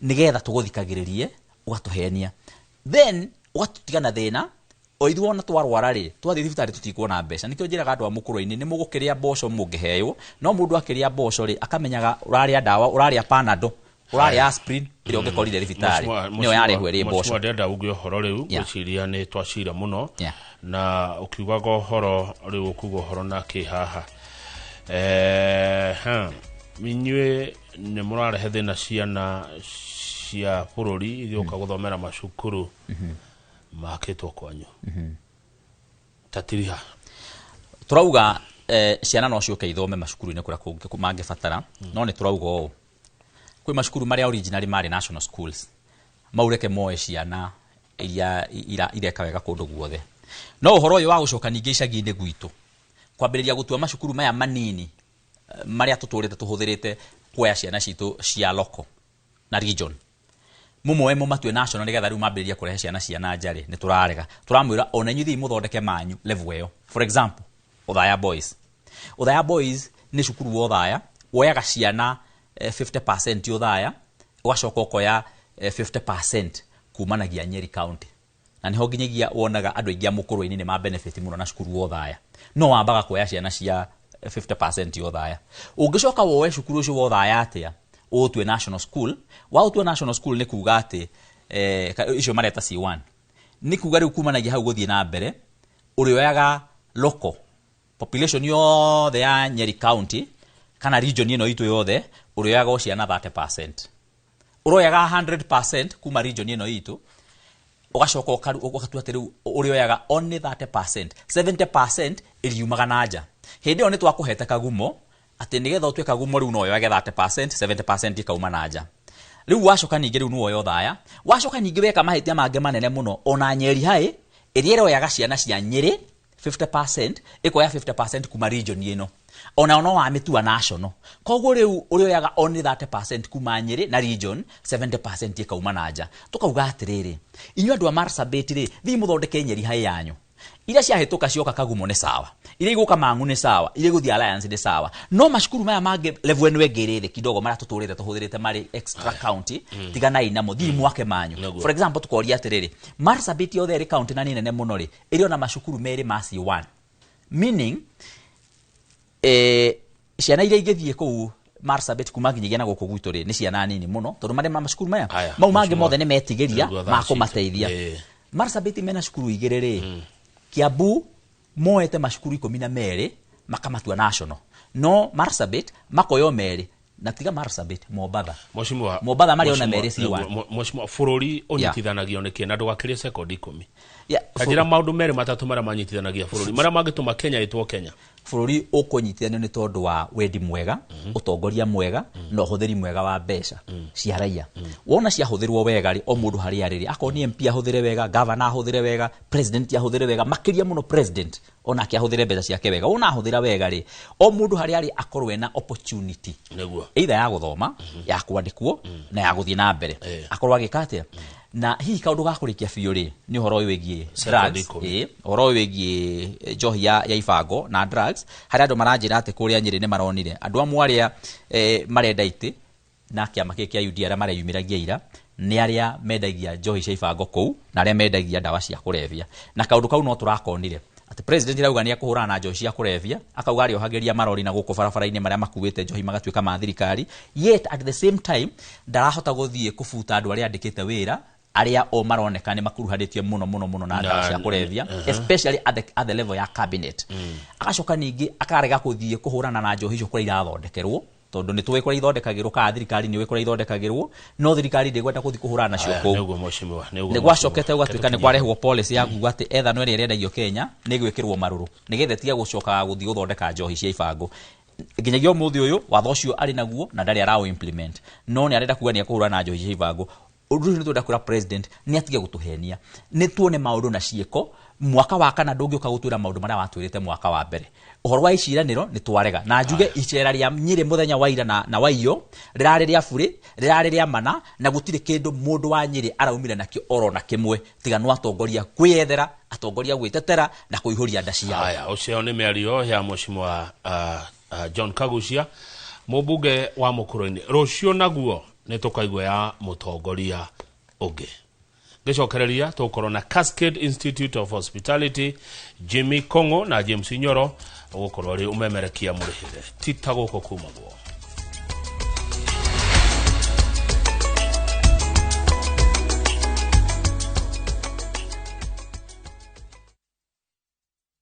nĩgetha tũgũthikagĩrĩrie, ũgatũhenia, then ũgatũtiga na thĩna. O ithuĩ ona twarwara rĩ, twathiĩ thibitarĩ tũtikuona mbeca. Nĩkĩo njĩraga andũ a mũkũrũ-inĩ nĩ mũgũkĩrĩa mboco mũngĩheo, no mũndũ akĩrĩa mboco rĩ, akamenyaga ũrarĩa ndawa, ũrarĩa Panadol, ũrarĩa aspirin ĩrĩa ũngĩkorire thibitarĩ, nĩyo yarehwo ĩrĩ mboco. Mheshimiwa, ndĩrenda uge ũhoro rĩu. Ngwĩciria nĩ twacira mũno. Na ũkiugaga ũhoro rĩu, ũkuga ũhoro na kĩ haha? Inyuĩ nĩ mũrarehe thĩna ciana cia bũrũri igĩũka gũthomera macukuru makĩtwo kwanyu tatiriha. Tũrauga ciana no ciũke ithome macukuru-inĩ kũrĩa kũngĩ mangĩbatara, no nĩ tũrauga ũũ, kwĩ macukuru marĩa originally marĩ national schools, mau reke moe ciana iria ireka wega kũndũ guothe. No ũhoro ũyũ wa gũcoka ningĩ icagi-inĩ gwitũ kwambĩrĩria gũtua macukuru maya manini, marĩa tũtũrĩte tũhũthĩrĩte kuoya ciana citũ cia local na region, mũmoe mũmatue national nĩgetha rĩu mambĩrĩrie kũrehe ciana cia na nja rĩ, nĩ tũrarega. Tũramwĩra ona inyuĩ thiĩ mũthondeke manyu level ĩyo. For example, Othaya Boys. Othaya Boys nĩ cukuru wa Othaya, woyaga ciana 50% Othaya, ũgacoka ũkoya 50% kumanagia Nyeri County. Na niho nginyagia wonaga andũ aingĩ a mũkũrũ-inĩ nĩ ma benefit mũno na cukuru wa Othaya. No wambaga kuoya ciana cia 50% Othaya. Ũngĩcoka woe cukuru ũcio wa Othaya atĩa, ũũtue national school. Waũtua national school nĩ kuga atĩ, icio mareta C1. Nĩ kuga rĩu kumanagia hau gũthiĩ na mbere, ũrĩoyaga local population yothe ya Nyeri County kana region ĩno itũ yothe, ũrĩoyaga o ciana 30%. Ũroyaga 100% kuma region ĩno itũ, ũgacoka ũgatua atĩ rĩu ũrĩoyaga only 30%, 70% ĩriumaga na nja. Hĩndĩ ĩyo nĩ twakũhete kagumo atĩ nĩgetha ũtue kagumo rĩu no woyage 30%, 70% ĩkauma na nja. Rĩu wacoka ningĩ rĩu nĩwoya Othaya, wacoka ningĩ weka mahĩtia mangĩ manene mũno, ona Nyeri High ĩrĩa ĩroyaga ciana cia Nyĩrĩ 50%, ĩkoya 50% kuma region ĩno, ona no wamĩtua national. Koguo rĩu ũrĩoyaga only 30% kuma Nyĩrĩ na region, 70% ĩkauma na nja. Tũkauga atĩrĩrĩ, inyuĩ andũ a Marsabit rĩ, thiĩ mũthondeke Nyeri High yanyu. Iria ciahĩtũka cioka Kagumo nĩ sawa, iria igũka Mang'u nĩ sawa, iria igũthiĩ Alliance nĩ sawa, no macukuru maya mangĩ level ĩno ĩngĩ ĩrĩ thĩ kidogo marĩa tũtũrĩte tũhũthĩrĩte marĩ extra county, tiganai namo, thiĩ mwake manyu. For example, tũkoria atĩrĩrĩ, Marsabit yothe ĩrĩ county na nĩ nene mũno rĩ, ĩrĩ ona macukuru merĩ ma C1, meaning, ciana iria ingĩthiĩ kũu Marsabit kuma nginyagia na gũkũ gwitũ rĩ, nĩ ciana nini mũno, tondũ marĩ ma macukuru maya Haya, mau mangĩ Mheshimiwa. mothe nĩ metigĩria Nĩguo thaa ma kũmateithia. Marsabit mena cukuru igĩrĩ rĩ, Kiambu moete macukuru 12 makamatua national, no Marsabit makoyo merĩ Na tiga Marsabit, Mombatha. Mheshimiwa, Mombatha marĩ ona Mheshimiwa, merĩ C1. Mheshimiwa, bũrũri ũnyitithanagio nĩ kĩ na ndũgakĩrie sekondi 10? Yeah, Kanjĩra maũndũ merĩ matatũ marĩa manyitithanagia bũrũri, marĩa mangĩtũma Kenya ĩtwo Kenya. Bũrũri ũkũnyitithanio nĩ tondũ wa wendi mwega, ũtongoria mwega na ũhũthĩri mwega wa mbeca cia raia. Wona ciahũthĩrwo wega rĩ, o mũndũ harĩa arĩ rĩ, akorwo nĩ MP ahũthĩre wega, governor ahũthĩre wega, president ahũthĩre wega, makĩria mũno president onake ahũthĩre mbeca ciake wega. Wona ahũthĩra wega rĩ, o mũndũ harĩa arĩ akorwo ena opportunity either ya gũthoma, ya kwandĩkwo na ya gũthiĩ na mbere, akorwo agĩka atĩa. Na hihi kaũndũ ga kũrĩkia biũ rĩ, nĩ ũhoro ũyũ wĩgiĩ Sekondi drugs. 10. Ĩĩ, ũhoro ũyũ wĩgiĩ njohi ya ibango na drugs, harĩa andũ maranjĩra atĩ kũrĩa Nyĩrĩ nĩ maronire andũ amwe arĩa marenda itĩ na kĩama gĩkĩ kĩa UDA, arĩa mareyumĩragia ira nĩ arĩa mendagia njohi cia ibango kũu na arĩa mendagia ndawa cia kũrebia. Na kaũndũ kau no tũrakonire atĩ president arauga nĩ ekũhũrana na njohi cia kũrebia, akauga arĩohagĩria marori na gũkũ barabara-inĩ marĩa makuĩte njohi magatuĩka ma thirikari, yet at the same time ndarahota gũthiĩ kũbuta andũ arĩa andĩkĩte wĩra, arĩa o maroneka nĩ makuruhanĩtie mũno mũno mũno na ndawa cia kũrebia, especially at the level ya cabinet. Agacoka ningĩ akarega gũthiĩ kũhũrana na njohi icio kũrĩa irathondekerwo, tondũ nĩ tũĩ kũrĩa ithondekagĩrwo, kana thirikari nĩ ũĩ kũrĩa ithondekagĩrwo, no thirikari ndĩkwenda gũthiĩ kũhũrana nacio Aya, kũu. Nĩguo mheshimiwa, nĩguo. Nĩ gwacokete gũgatuĩka nĩ Mheshimiwa. kwarehwo policy ya kuga atĩ ethanol ĩrĩa ĩrendagio Kenya nĩ ĩgwĩkĩrwo marũrũ nĩgetha ĩtige gũcokaga gũthiĩ gũthondeka njohi cia ibango. Nginyagia ũmũthĩ ũyũ watho ũcio arĩ naguo na ndarĩ araũ implement, no nĩ arenda kuga nĩ ekũhũrana na njohi cia ibango. Ũndũ ũcio nĩ twenda kwĩra president nĩ atige gũtũhenia, nĩ tuone maũndũ na ciĩko. Mwaka wa kana ndũngĩũka gũtwĩra maũndũ marĩa watwĩrĩte mwaka wa mbere. Ũhoro wa iciranĩro nĩ twarega na njuge icera rĩa Nyĩrĩ mũthenya wa ira na waiyo rĩrarĩ rĩa burĩ, rĩrarĩ rĩa mana, na gũtirĩ kĩndũ mũndũ wa Nyĩrĩ araumire nakĩo orona kĩmwe, tiga no atongoria kwĩyethera, atongoria gwĩtetera na kũihũria nda ciao. Haya, ũcio nĩ mĩario ya mheshimiwa John Kagucia, mũmbunge wa Mũkũrũ-inĩ. Rũciũ naguo nĩ tũkaigua ya mũtongoria ũngĩ. Ngĩcokereria tũgũkorwo na Cascade Institute of Hospitality, Jimmy Kongo na James Nyoro, ũgũkorwo rĩ ũmemerekia mũrĩhĩre tita gũkũ kumagwo.